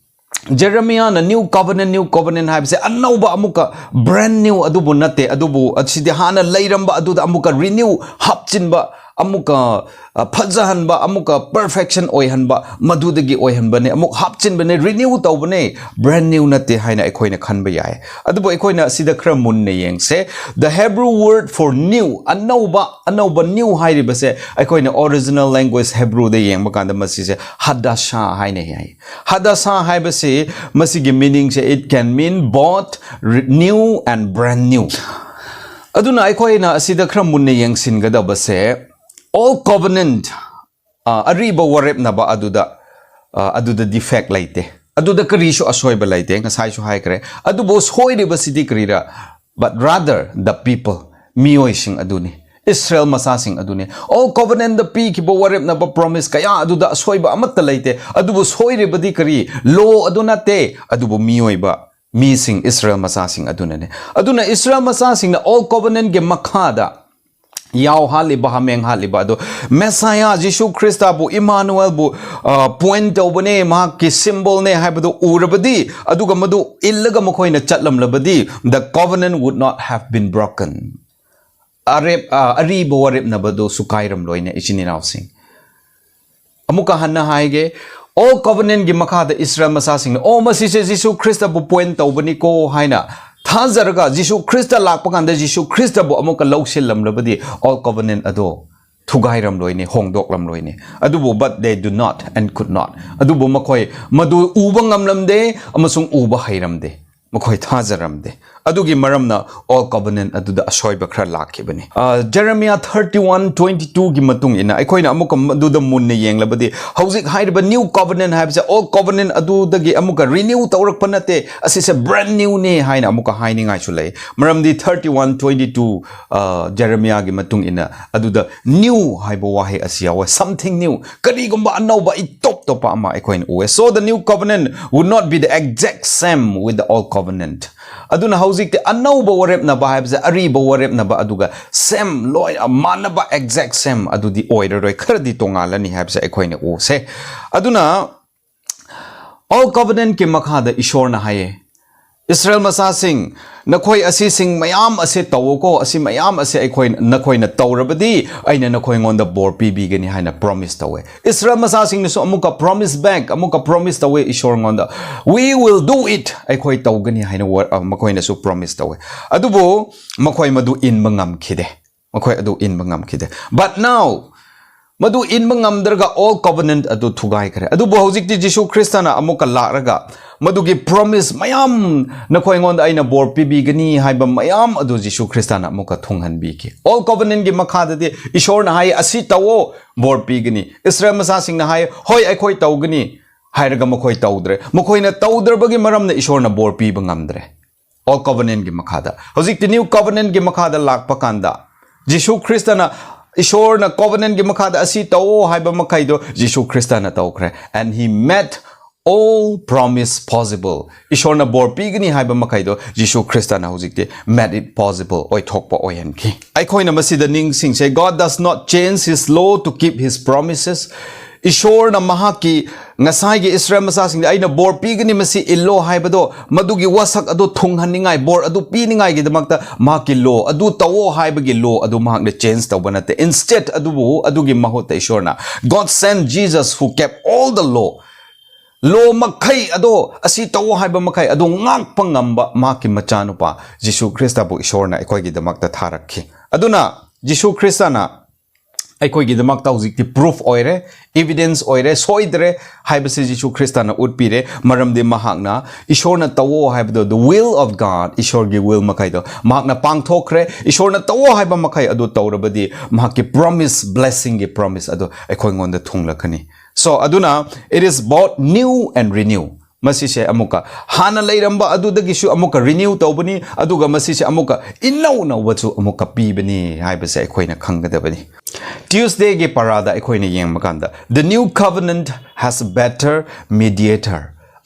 ꯖꯦꯔꯦꯃꯤꯌꯥꯅ new covenant, new covenant ꯍꯥꯏꯕꯁꯦ ꯑꯅꯧꯕ ꯑꯃꯨꯛꯀ brand new ꯑꯗꯨꯕꯨ ꯅꯠꯇꯦ, ꯑꯗꯨꯕꯨ ꯑꯁꯤꯗꯤ ꯍꯥꯟꯅ ꯂꯩꯔꯝꯕ ꯑꯗꯨꯗ ꯑꯃꯨꯛꯀ renew ꯍꯥꯞꯆꯤꯟꯕ, ꯑꯃꯨꯛꯀ, ꯑ, ꯐꯖꯍꯟꯕ, ꯑꯃꯨꯛꯀ perfection ꯑꯣꯏꯍꯟꯕ, ꯃꯗꯨꯗꯒꯤ ꯑꯣꯏꯍꯟꯕꯅꯦ, ꯑꯃꯨꯛ ꯍꯥꯞꯆꯤꯟꯕꯅꯦ, renew ꯇꯧꯕꯅꯦ, brand new ꯅꯠꯇꯦ ꯍꯥꯏꯅ ꯑꯩꯈꯣꯏꯅ ꯈꯟꯕ ꯌꯥꯏ꯫ ꯑꯗꯨꯕꯨ ꯑꯩꯈꯣꯏꯅ ꯑꯁꯤꯗ ꯈꯔ ꯃꯨꯟꯅ ꯌꯦꯡꯁꯦ꯫ The Hebrew word for new, ꯑꯅꯧꯕ, ꯑꯅꯧꯕ new ꯍꯥꯏꯔꯤꯕꯁꯦ ꯑꯩꯈꯣꯏꯅ original language Hebrewꯗ ꯌꯦꯡꯕ ꯀꯥꯟꯗ ꯃꯁꯤꯁꯦ hadasha ꯍꯥꯏꯅ ꯌꯥꯏ꯫ Hadasha ꯍꯥꯏꯕꯁꯤ ꯃꯁꯤꯒꯤ meaningꯁꯦ, it can mean both re-, new and brand new꯫ ꯑꯗꯨꯅ ꯑꯩꯈꯣꯏꯅ ꯑꯁꯤꯗ ꯈꯔ ꯃꯨꯟꯅ ꯌꯦꯡꯁꯤꯟꯒꯗꯕꯁꯦ, old covenant, ꯑ, ꯑꯔꯤꯕ ꯋꯥꯔꯦꯞꯅꯕ ꯑꯗꯨꯗ, ꯑ, ꯑꯗꯨꯗ defect ꯂꯩꯇꯦ, ꯑꯗꯨꯗ ꯀꯔꯤꯁꯨ ꯑꯁꯣꯏꯕ ꯂꯩꯇꯦ, ꯉꯁꯥꯏꯁꯨ ꯍꯥꯏꯈ꯭ꯔꯦ꯫ ꯑꯗꯨꯕꯨ ꯁꯣꯏꯔꯤꯕꯁꯤꯗꯤ ꯀꯔꯤꯔ? But rather the people, ꯃꯤꯑꯣꯏꯁꯤꯡ ꯑꯗꯨꯅꯤ, ꯏꯁꯔꯦꯜ ꯃꯆꯥꯁꯤꯡ ꯑꯗꯨꯅꯤ꯫ Old covenantꯗ ꯄꯤꯈꯤꯕ ꯋꯥꯔꯦꯞꯅꯕ promise ꯀꯌꯥ ꯑꯗꯨꯗ ꯑꯁꯣꯏꯕ ꯑꯃꯠꯇ ꯂꯩꯇꯦ, ꯑꯗꯨꯕꯨ ꯁꯣꯏꯔꯤꯕꯗꯤ ꯀꯔꯤ? Law ꯑꯗꯨ ꯅꯠꯇꯦ, ꯑꯗꯨꯕꯨ ꯃꯤꯑꯣꯏꯕ, ꯃꯤꯁꯤꯡ, ꯏꯁꯔꯦꯜ ꯃꯆꯥꯁꯤꯡ ꯑꯗꯨꯅꯅꯦ꯫ ꯑꯗꯨꯅ ꯏꯁꯔꯦꯜ ꯃꯆꯥꯁꯤꯡꯅ old covenantꯒꯤ ꯃꯈꯥꯗ ꯌꯥꯎ ꯍꯥꯠꯂꯤꯕ, ꯍꯥꯃꯦꯡ ꯍꯥꯠꯂꯤꯕ ꯑꯗꯣ, ꯃꯦꯁꯥꯌꯥ ꯖꯤꯁꯨ ꯈ꯭ꯔꯤꯁꯇꯕꯨ, ꯏꯃꯥꯅꯨꯑꯦꯜꯕꯨ, ꯑ, point ꯇꯧꯕꯅꯦ, ꯃꯍꯥꯛꯀꯤ symbolꯅꯦ ꯍꯥꯏꯕꯗꯨ ꯎꯔꯕꯗꯤ, ꯑꯗꯨꯒ ꯃꯗꯨ ꯏꯜꯂꯒ ꯃꯈꯣꯏꯅ ꯆꯠꯂꯝꯂꯕꯗꯤ, the covenant would not have been broken. ꯑꯔꯦꯞ-, ꯑ, ꯑꯔꯤꯕ ꯋꯥꯔꯦꯞꯅꯕꯗꯨ ꯁꯨꯀꯥꯏꯔꯝꯂꯣꯏꯅꯦ, ꯏꯆꯤꯟ ꯏꯅꯥꯎꯁꯤꯡ꯫ ꯑꯃꯨꯛꯀ ꯍꯟꯅ ꯍꯥꯏꯒꯦ, old covenantꯒꯤ ꯃꯈꯥꯗ ꯏꯁꯔꯦꯜ ꯃꯆꯥꯁꯤꯡꯅ, "ꯑꯣ, ꯃꯁꯤꯁꯦ ꯖꯤꯁꯨ ꯈ꯭ꯔꯤꯁꯇꯕꯨ point ꯇꯧꯕꯅꯤꯀꯣ" ꯍꯥꯏꯅ ꯊꯥꯖꯔꯒ, ꯖꯤꯁꯨ ꯈ꯭ꯔꯤꯁꯇ ꯂꯥꯛꯄ ꯀꯥꯟꯗ ꯖꯤꯁꯨ ꯈ꯭ꯔꯤꯁꯇꯕꯨ ꯑꯃꯨꯛꯀ ꯂꯧꯁꯤꯜꯂꯝꯂꯕꯗꯤ, old covenant ꯑꯗꯣ ꯊꯨꯒꯥꯏꯔꯝꯂꯣꯏꯅꯦ, ꯍꯣꯡꯗꯣꯛꯂꯝꯂꯣꯏꯅꯦ꯫ ꯑꯗꯨꯕꯨ, but they do not and could not. ꯑꯗꯨꯕꯨ ꯃꯈꯣꯏ ꯃꯗꯨ ꯎꯕ ꯉꯝꯂꯝꯗꯦ ꯑꯃꯁꯨꯡ ꯎꯕ ꯍꯩꯔꯝꯗꯦ꯫ ꯃꯈꯣꯏ ꯊꯥꯖꯔꯝꯗꯦ꯫ ꯑꯗꯨꯒꯤ ꯃꯔꯝꯅ old covenant ꯑꯗꯨꯗ ꯑꯁꯣꯏꯕ ꯈꯔ ꯂꯥꯛꯈꯤꯕꯅꯤ꯫ ꯑ, Jeremiah thirty-one twenty-twoꯒꯤ ꯃꯇꯨꯡ ꯏꯟꯅ ꯑꯩꯈꯣꯏꯅ ꯑꯃꯨꯛꯀ ꯃꯗꯨꯗ ꯃꯨꯟꯅ ꯌꯦꯡꯂꯕꯗꯤ, ꯍꯧꯖꯤꯛ ꯍꯥꯏꯔꯤꯕ new covenant ꯍꯥꯏꯕꯁꯦ old covenant ꯑꯗꯨꯗꯒꯤ ꯑꯃꯨꯛꯀ renew ꯇꯧꯔꯛꯄ ꯅꯠꯇꯦ, ꯑꯁꯤꯁꯦ brand newꯅꯦ ꯍꯥꯏꯅ ꯑꯃꯨꯛꯀ ꯍꯥꯏꯅꯤꯡꯉꯥꯏꯁꯨ ꯂꯩ꯫ ꯃꯔꯝꯗꯤ thirty-one twenty-two, ꯑ, Jeremiahꯒꯤ ꯃꯇꯨꯡ ꯏꯟꯅ ꯑꯗꯨꯗ new ꯍꯥꯏꯕ ꯋꯥꯍꯩ ꯑꯁꯤ ꯌꯥꯎꯋꯦ, something new, ꯀꯔꯤꯒꯨꯝꯕ ꯑꯅꯧꯕ, ꯏꯇꯣꯞ ꯇꯣꯞꯄ ꯑꯃ ꯑꯩꯈꯣꯏꯅ ꯎꯑꯦ꯫ So the new covenant would not be the exact same with the old covenant. ꯑꯗꯨꯅ ꯍꯧꯖꯤꯛꯇꯤ ꯑꯅꯧꯕ ꯋꯥꯔꯦꯞꯅꯕ ꯍꯥꯏꯕꯁꯦ ꯑꯔꯤꯕ ꯋꯥꯔꯦꯞꯅꯕ ꯑꯗꯨꯒ ꯁꯦꯝ ꯂꯣꯏ ꯃꯥꯟꯅꯕ, exact same ꯑꯗꯨꯗꯤ ꯑꯣꯏꯔꯔꯣꯏ, ꯈꯔꯗꯤ ꯇꯣꯉꯥꯜꯂꯅꯤ ꯍꯥꯏꯕꯁꯦ ꯑꯩꯈꯣꯏꯅ ꯎꯁꯦ꯫ ꯑꯗꯨꯅ Old Covenantꯀꯤ ꯃꯈꯥꯗ ꯏꯁꯣꯔꯅ ꯍꯥꯏꯌꯦ, "ꯏꯁꯔꯥꯌꯦꯜ ꯃꯆꯥꯁꯤꯡ, ꯅꯈꯣꯏ ꯑꯁꯤꯁꯤꯡ ꯃꯌꯥꯝ ꯑꯁꯦ ꯇꯧꯋꯣꯀꯣ, ꯑꯁꯤ ꯃꯌꯥꯝ ꯑꯁꯦ ꯑꯩꯈꯣꯏ, ꯅꯈꯣꯏꯅ ꯇꯧꯔꯕꯗꯤ ꯑꯩꯅ ꯅꯈꯣꯏꯉꯣꯟꯗ ꯕꯣꯔ ꯄꯤꯕꯤꯒꯅꯤ" ꯍꯥꯏꯅ promise ꯇꯧꯋꯦ꯫ ꯏꯁꯔꯥꯌꯦꯜ ꯃꯆꯥꯁꯤꯡꯅꯁꯨ ꯑꯃꯨꯛꯀ promise back, ꯑꯃꯨꯛꯀ promise ꯇꯧꯋꯦ ꯏꯁꯣꯔꯉꯣꯟꯗ, "We will do it, ꯑꯩꯈꯣꯏ ꯇꯧꯒꯅꯤ" ꯍꯥꯏꯅ ꯋꯥ-, ꯑ, ꯃꯈꯣꯏꯅꯁꯨ promise ꯇꯧꯋꯦ꯫ ꯑꯗꯨꯕꯨ ꯃꯈꯣꯏ ꯃꯗꯨ ꯏꯟꯕ ꯉꯝꯈꯤꯗꯦ꯫ ꯃꯈꯣꯏ ꯑꯗꯨ ꯏꯟꯕ ꯉꯝꯈꯤꯗꯦ꯫ But now, ꯃꯗꯨ ꯏꯟꯕ ꯉꯝꯗ꯭ꯔꯒ old covenant ꯑꯗꯨ ꯊꯨꯒꯥꯏꯈ꯭ꯔꯦ꯫ ꯑꯗꯨꯕꯨ ꯍꯧꯖꯤꯛꯇꯤ ꯖꯤꯁꯨ ꯈ꯭ꯔꯤꯁꯇꯅ ꯑꯃꯨꯛꯀ ꯂꯥꯛꯂꯒ ꯃꯗꯨꯒꯤ promise ꯃꯌꯥꯝ, "ꯅꯈꯣꯏꯉꯣꯟꯗ ꯑꯩꯅ ꯕꯣꯔ ꯄꯤꯕꯤꯒꯅꯤ" ꯍꯥꯏꯕ ꯃꯌꯥꯝ ꯑꯗꯨ ꯖꯤꯁꯨ ꯈ꯭ꯔꯤꯁꯇꯅ ꯑꯃꯨꯛꯀ ꯊꯨꯡꯍꯟꯕꯤꯈꯤ꯫ Old Covenantꯀꯤ ꯃꯈꯥꯗꯗꯤ ꯏꯁꯣꯔꯅ ꯍꯥꯏ, "ꯑꯁꯤ ꯇꯧꯋꯣ, ꯕꯣꯔ ꯄꯤꯒꯅꯤ"꯫ ꯏꯁꯔꯥꯌꯦꯜ ꯃꯆꯥꯁꯤꯡꯅ ꯍꯥꯏ, "ꯍꯣꯏ, ꯑꯩꯈꯣꯏ ꯇꯧꯒꯅꯤ" ꯍꯥꯏꯔꯒ ꯃꯈꯣꯏ ꯇꯧꯗ꯭ꯔꯦ꯫ ꯃꯈꯣꯏꯅ ꯇꯧꯗ꯭ꯔꯕꯒꯤ ꯃꯔꯝꯅ ꯏꯁꯣꯔꯅ ꯕꯣꯔ ꯄꯤꯕ ꯉꯝꯗ꯭ꯔꯦ꯫ Old Covenantꯀꯤ ꯃꯈꯥꯗ꯫ ꯍꯧꯖꯤꯛꯇꯤ New Covenantꯀꯤ ꯃꯈꯥꯗ ꯂꯥꯛꯄ ꯀꯥꯟꯗ, ꯖꯤꯁꯨ ꯈ꯭ꯔꯤꯁꯇꯅ, ꯏꯁꯣꯔꯅ Covenantꯀꯤ ꯃꯈꯥꯗ ꯑꯁꯤ ꯇꯧꯑꯣ ꯍꯥꯏꯕ ꯃꯈꯩꯗꯣ ꯖꯤꯁꯨ ꯈ꯭ꯔꯤꯁꯇꯅ ꯇꯧꯈ꯭ꯔꯦ꯫ And he made all promise possible. ꯏꯁꯣꯔꯅ ꯕꯣꯔ ꯄꯤꯒꯅꯤ ꯍꯥꯏꯕ ꯃꯈꯩꯗꯣ ꯖꯤꯁꯨ ꯈ꯭ꯔꯤꯁꯇꯅ ꯍꯧꯖꯤꯛꯇꯤ made it possible, ꯑꯣꯏꯊꯣꯛꯄ ꯑꯣꯏꯍꯟꯈꯤ꯫ ꯑꯩꯈꯣꯏꯅ ꯃꯁꯤꯗ ꯅꯤꯡꯁꯤꯡꯁꯦ, God does not change his law to keep his promises. ꯏꯁꯣꯔꯅ ꯃꯍꯥꯛꯀꯤ ꯉꯁꯥꯏꯒꯤ ꯏꯁꯔꯥꯌꯦꯜ ꯃꯆꯥꯁꯤꯡꯗ "ꯑꯩꯅ ꯕꯣꯔ ꯄꯤꯒꯅꯤ, ꯃꯁꯤ ꯏꯜꯂꯣ" ꯍꯥꯏꯕꯗꯣ, ꯃꯗꯨꯒꯤ ꯋꯥꯁꯛ ꯑꯗꯨ ꯊꯨꯡꯍꯟꯅꯤꯡꯉꯥꯏ, ꯕꯣꯔ ꯑꯗꯨ ꯄꯤꯅꯤꯡꯉꯥꯏꯒꯤꯗꯃꯛꯇ ꯃꯍꯥꯛꯀꯤ law ꯑꯗꯨ ꯇꯧꯑꯣ ꯍꯥꯏꯕꯒꯤ law ꯑꯗꯨ ꯃꯍꯥꯛꯅ change ꯇꯧꯕ ꯅꯠꯇꯦ꯫ Instead, ꯑꯗꯨꯕꯨ ꯑꯗꯨꯒꯤ ꯃꯍꯨꯠꯇ ꯏꯁꯣꯔꯅ, "God sent Jesus who kept all the law." Law ꯃꯈꯩ ꯑꯗꯣ, ꯑꯁꯤ ꯇꯧꯑꯣ ꯍꯥꯏꯕ ꯃꯈꯩ ꯑꯗꯣ ꯉꯥꯛꯄ ꯉꯝꯕ ꯃꯍꯥꯛꯀꯤ ꯃꯆꯥꯅꯨꯄꯥ ꯖꯤꯁꯨ ꯈ꯭ꯔꯤꯁꯇꯕꯨ ꯏꯁꯣꯔꯅ ꯑꯩꯈꯣꯏꯒꯤꯗꯃꯛꯇ ꯊꯥꯔꯛꯈꯤ꯫ ꯑꯗꯨꯅ ꯖꯤꯁꯨ ꯈ꯭ꯔꯤꯁꯇꯅ ꯑꯩꯈꯣꯏꯒꯤꯗꯃꯛꯇ ꯍꯧꯖꯤꯛꯇꯤ proof ꯑꯣꯏꯔꯦ, evidence ꯑꯣꯏꯔꯦ, ꯁꯣꯏꯗ꯭ꯔꯦ ꯍꯥꯏꯕꯁꯤ ꯖꯤꯁꯨ ꯈ꯭ꯔꯤꯁꯇꯅ ꯎꯠꯄꯤꯔꯦ꯫ ꯃꯔꯝꯗꯤ ꯃꯍꯥꯛꯅ ꯏꯁꯣꯔꯅ ꯇꯧꯑꯣ ꯍꯥꯏꯕꯗꯣ, the will of God, ꯏꯁꯣꯔꯒꯤ will ꯃꯈꯩꯗꯣ ꯃꯍꯥꯛꯅ ꯄꯥꯡꯊꯣꯛꯈ꯭ꯔꯦ꯫ ꯏꯁꯣꯔꯅ ꯇꯧꯑꯣ ꯍꯥꯏꯕ ꯃꯈꯩ ꯑꯗꯨ ꯇꯧꯔꯕꯗꯤ ꯃꯍꯥꯛꯀꯤ promise, blessingꯒꯤ promise ꯑꯗꯨ ꯑꯩꯈꯣꯏꯉꯣꯟꯗ ꯊꯨꯡꯂꯛꯀꯅꯤ꯫ So, ꯑꯗꯨꯅ it is both new and renew. ꯃꯁꯤꯁꯦ ꯑꯃꯨꯛꯀ ꯍꯥꯟꯅ ꯂꯩꯔꯝꯕ ꯑꯗꯨꯗꯒꯤꯁꯨ ꯑꯃꯨꯛꯀ renew ꯇꯧꯕꯅꯤ, ꯑꯗꯨꯒ ꯃꯁꯤꯁꯦ ꯑꯃꯨꯛꯀ ꯏꯅꯧ ꯅꯧꯕꯁꯨ ꯑꯃꯨꯛꯀ ꯄꯤꯕꯅꯤ ꯍꯥꯏꯕꯁꯦ ꯑꯩꯈꯣꯏꯅ ꯈꯪꯒꯗꯕꯅꯤ꯫ Tuesdayꯒꯤ ꯄꯔꯥꯗ ꯑꯩꯈꯣꯏꯅ ꯌꯦꯡꯕ ꯀꯥꯟꯗ, "The new covenant has a better mediator,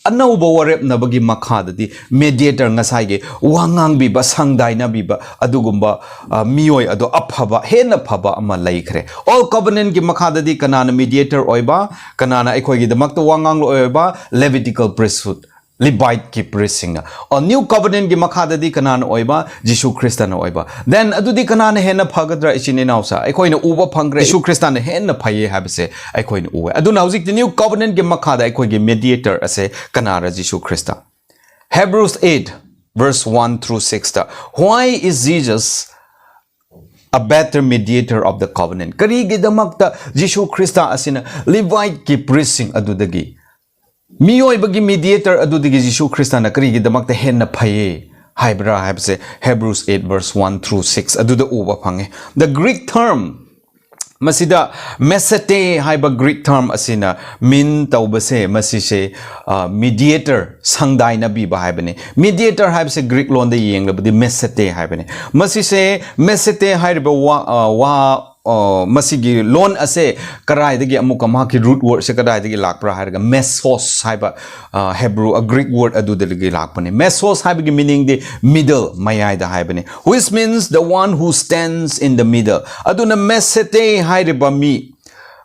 ꯑꯅꯧꯕ ꯋꯥꯔꯦꯞꯅꯕꯒꯤ ꯃꯈꯥꯗꯗꯤ mediator, ꯉꯁꯥꯏꯒꯤ ꯋꯥ ꯉꯥꯡꯕꯤꯕ, ꯁꯪꯗꯥꯏꯅꯕꯤꯕ, ꯑꯗꯨꯒꯨꯝꯕ ꯑ, ꯃꯤꯑꯣꯏ ꯑꯗꯣ ꯑꯐꯕ, ꯍꯦꯟꯅ ꯐꯕ ꯑꯃ ꯂꯩꯈ꯭ꯔꯦ꯫ Old Covenantꯀꯤ ꯃꯈꯥꯗꯗꯤ ꯀꯅꯥꯅ mediator ꯑꯣꯏꯕ, ꯀꯅꯥꯅ ꯑꯩꯈꯣꯏꯒꯤꯗꯃꯛꯇ ꯋꯥ ꯉꯥꯡꯂꯣꯏ ꯑꯣꯏꯕ? Levitical priesthood, Levitekꯤ priestꯁꯤꯡꯅ꯫ ꯑ, New Covenantꯀꯤ ꯃꯈꯥꯗꯗꯤ ꯀꯅꯥꯅ ꯑꯣꯏꯕ? ꯖꯤꯁꯨ ꯈ꯭ꯔꯤꯁꯇꯅ ꯑꯣꯏꯕ꯫ Then ꯑꯗꯨꯗꯤ ꯀꯅꯥꯅ ꯍꯦꯟꯅ ꯐꯒꯗ꯭ꯔꯥ, ꯏꯆꯤꯟ ꯏꯅꯥꯎꯁꯥ? ꯑꯩꯈꯣꯏꯅ ꯎꯕ ꯐꯪꯈ꯭ꯔꯦ, ꯖꯤꯁꯨ ꯈ꯭ꯔꯤꯁꯇꯅ ꯍꯦꯟꯅ ꯐꯩꯌꯦ ꯍꯥꯏꯕꯁꯦ ꯑꯩꯈꯣꯏꯅ ꯎꯋꯦ꯫ ꯑꯗꯨꯅ ꯍꯧꯖꯤꯛꯇꯤ New Covenantꯀꯤ ꯃꯈꯥꯗ ꯑꯩꯈꯣꯏꯒꯤ mediator ꯑꯁꯦ ꯀꯅꯥꯔ? Jesus Christ. Hebrews eight verse one through sixꯇ, "Why is Jesus a better mediator of the covenant?" ꯀꯔꯤꯒꯤꯗꯃꯛꯇ ꯖꯤꯁꯨ ꯈ꯭ꯔꯤꯁꯇ ꯑꯁꯤꯅ Levitekꯤ priestꯁꯤꯡ ꯑꯗꯨꯗꯒꯤ, ꯃꯤꯑꯣꯏꯕꯒꯤ mediator ꯑꯗꯨꯗꯒꯤ ꯖꯤꯁꯨ ꯈ꯭ꯔꯤꯁꯇꯅ ꯀꯔꯤꯒꯤꯗꯃꯛꯇ ꯍꯦꯟꯅ ꯐꯩꯌꯦ ꯍꯥꯏꯕ꯭ꯔꯥ ꯍꯥꯏꯕꯁꯦ Hebrews eight verse one through six ꯑꯗꯨꯗ ꯎꯕ ꯐꯪꯉꯦ꯫ The Greek term, ꯃꯁꯤꯗ mesete ꯍꯥꯏꯕ Greek term ꯑꯁꯤꯅ mean ꯇꯧꯕꯁꯦ, ꯃꯁꯤꯁꯦ mediator, ꯁꯪꯗꯥꯏꯅꯕꯤꯕ ꯍꯥꯏꯕꯅꯤ꯫ Mediator ꯍꯥꯏꯕꯁꯦ Greek ꯂꯣꯟꯗ ꯌꯦꯡꯂꯕꯗꯤ mesete ꯍꯥꯏꯕꯅꯤ꯫ ꯃꯁꯤꯁꯦ mesete ꯍꯥꯏꯔꯤꯕ ꯋꯥ, ꯑ, ꯋꯥ, ꯑ, ꯃꯁꯤꯒꯤ ꯂꯣꯟ ꯑꯁꯦ ꯀꯗꯥꯏꯗꯒꯤ, ꯑꯃꯨꯛꯀ ꯃꯍꯥꯛꯀꯤ root wordꯁꯦ ꯀꯗꯥꯏꯗꯒꯤ ꯂꯥꯛꯄ꯭ꯔꯥ ꯍꯥꯏꯔꯒ mesos ꯍꯥꯏꯕ, ꯑ, Hebrew, ꯑ, Greek word ꯑꯗꯨꯗꯒꯤ ꯂꯥꯛꯄꯅꯤ꯫ Mesos ꯍꯥꯏꯕꯒꯤ meaningꯗꯤ middle, ꯃꯌꯥꯏꯗ ꯍꯥꯏꯕꯅꯤ꯫ Which means the one who stands in the middle. ꯑꯗꯨꯅ mesete ꯍꯥꯏꯔꯤꯕ ꯃꯤ,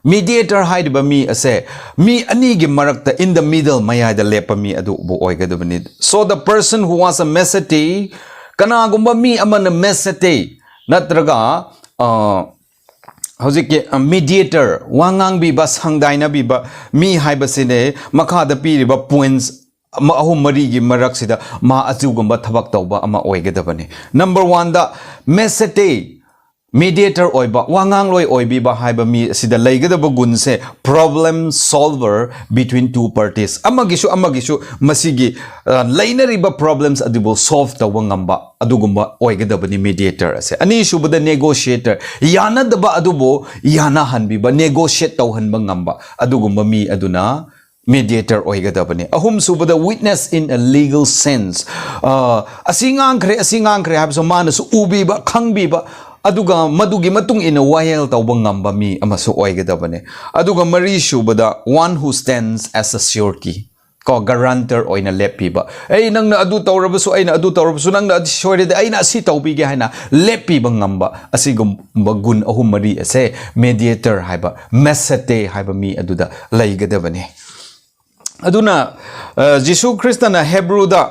mediator ꯍꯥꯏꯔꯤꯕ ꯃꯤ ꯑꯁꯦ ꯃꯤ ꯑꯅꯤꯒꯤ ꯃꯔꯛꯇ, in the middle, ꯃꯌꯥꯏꯗ ꯂꯦꯞꯄ ꯃꯤ ꯑꯗꯨꯕꯨ ꯑꯣꯏꯒꯗꯕꯅꯤ꯫ So the person who was a mesete, ꯀꯅꯥꯒꯨꯝꯕ ꯃꯤ ꯑꯃꯅ mesete ꯅꯠꯇ꯭ꯔꯒ, ꯑ, ꯍꯧꯖꯤꯛꯀꯤ, ꯑ, mediator, ꯋꯥ ꯉꯥꯡꯕꯤꯕ, ꯁꯪꯗꯥꯏꯅꯕꯤꯕ ꯃꯤ ꯍꯥꯏꯕꯁꯤꯅꯦ ꯃꯈꯥꯗ ꯄꯤꯔꯤꯕ points ꯑꯃ, ꯑꯍꯨꯝ, ꯃꯔꯤꯒꯤ ꯃꯔꯛꯁꯤꯗ ꯃꯥ ꯑꯗꯨꯒꯨꯝꯕ ꯊꯕꯛ ꯇꯧꯕ ꯑꯃ ꯑꯣꯏꯒꯗꯕꯅꯤ꯫ Number oneꯗ mesete, mediator ꯑꯣꯏꯕ, ꯋꯥꯉꯥꯡꯂꯣꯏ ꯑꯣꯏꯕꯤꯕ ꯍꯥꯏꯕ ꯃꯤ ꯑꯁꯤꯗ ꯂꯩꯒꯗꯕ ꯒꯨꯟꯁꯦ problem solver between two parties, ꯑꯃꯒꯤꯁꯨ ꯑꯃꯒꯤꯁꯨ ꯃꯁꯤꯒꯤ, ꯑ, ꯂꯩꯅꯔꯤꯕ problems ꯑꯗꯨꯕꯨ solve ꯇꯧꯕ ꯉꯝꯕ ꯑꯗꯨꯒꯨꯝꯕ ꯑꯣꯏꯒꯗꯕꯅꯤ mediator ꯑꯁꯦ꯫ ꯑꯅꯤꯁꯨꯕꯗ negotiator, ꯌꯥꯅꯗꯕ ꯑꯗꯨꯕꯨ ꯌꯥꯅꯍꯟꯕꯤꯕ, negotiate ꯇꯧꯍꯟꯕ ꯉꯝꯕ ꯑꯗꯨꯒꯨꯝꯕ ꯃꯤ ꯑꯗꯨꯅ mediator ꯑꯣꯏꯒꯗꯕꯅꯤ꯫ ꯑꯍꯨꯝꯁꯨꯕꯗ witness in a legal sense, ꯑ, ꯑꯁꯤ ꯉꯥꯡꯈ꯭ꯔꯦ, ꯑꯁꯤ ꯉꯥꯡꯈ꯭ꯔꯦ ꯍꯥꯏꯕꯁꯨ ꯃꯥꯅꯁꯨ ꯎꯕꯤꯕ, ꯈꯪꯕꯤꯕ, ꯑꯗꯨꯒ ꯃꯗꯨꯒꯤ ꯃꯇꯨꯡ ꯏꯟꯅ ꯋꯥꯌꯦꯜ ꯇꯧꯕ ꯉꯝꯕ ꯃꯤ ꯑꯃꯁꯨ ꯑꯣꯏꯒꯗꯕꯅꯤ꯫ ꯑꯗꯨꯒ ꯃꯔꯤꯁꯨꯕꯗ one who stands as a surety, ꯀꯣ, guarantor ꯑꯣꯏꯅ ꯂꯦꯞꯄꯤꯕ꯫ "ꯑꯩ, ꯅꯪꯅ ꯑꯗꯨ ꯇꯧꯔꯕꯁꯨ, ꯑꯩꯅ ꯑꯗꯨ ꯇꯧꯔꯕꯁꯨ, ꯅꯪꯅ ꯑꯗꯨ ꯁꯣꯏꯔꯗꯤ ꯑꯩꯅ ꯑꯁꯤ ꯇꯧꯕꯤꯒꯦ" ꯍꯥꯏꯅ ꯂꯦꯞꯄꯤꯕ ꯉꯝꯕ, ꯑꯁꯤꯒꯨꯝꯕ ꯒꯨꯟ ꯑꯍꯨꯝ ꯃꯔꯤ ꯑꯁꯦ mediator ꯍꯥꯏꯕ, ꯃꯦꯁꯦꯇꯦ ꯍꯥꯏꯕ ꯃꯤ ꯑꯗꯨꯗ ꯂꯩꯒꯗꯕꯅꯤ꯫ ꯑꯗꯨꯅ, ꯑ, ꯖꯤꯁꯨ ꯈ꯭ꯔꯤꯁꯇꯅ ꯍꯦꯕ꯭ꯔꯨꯗ,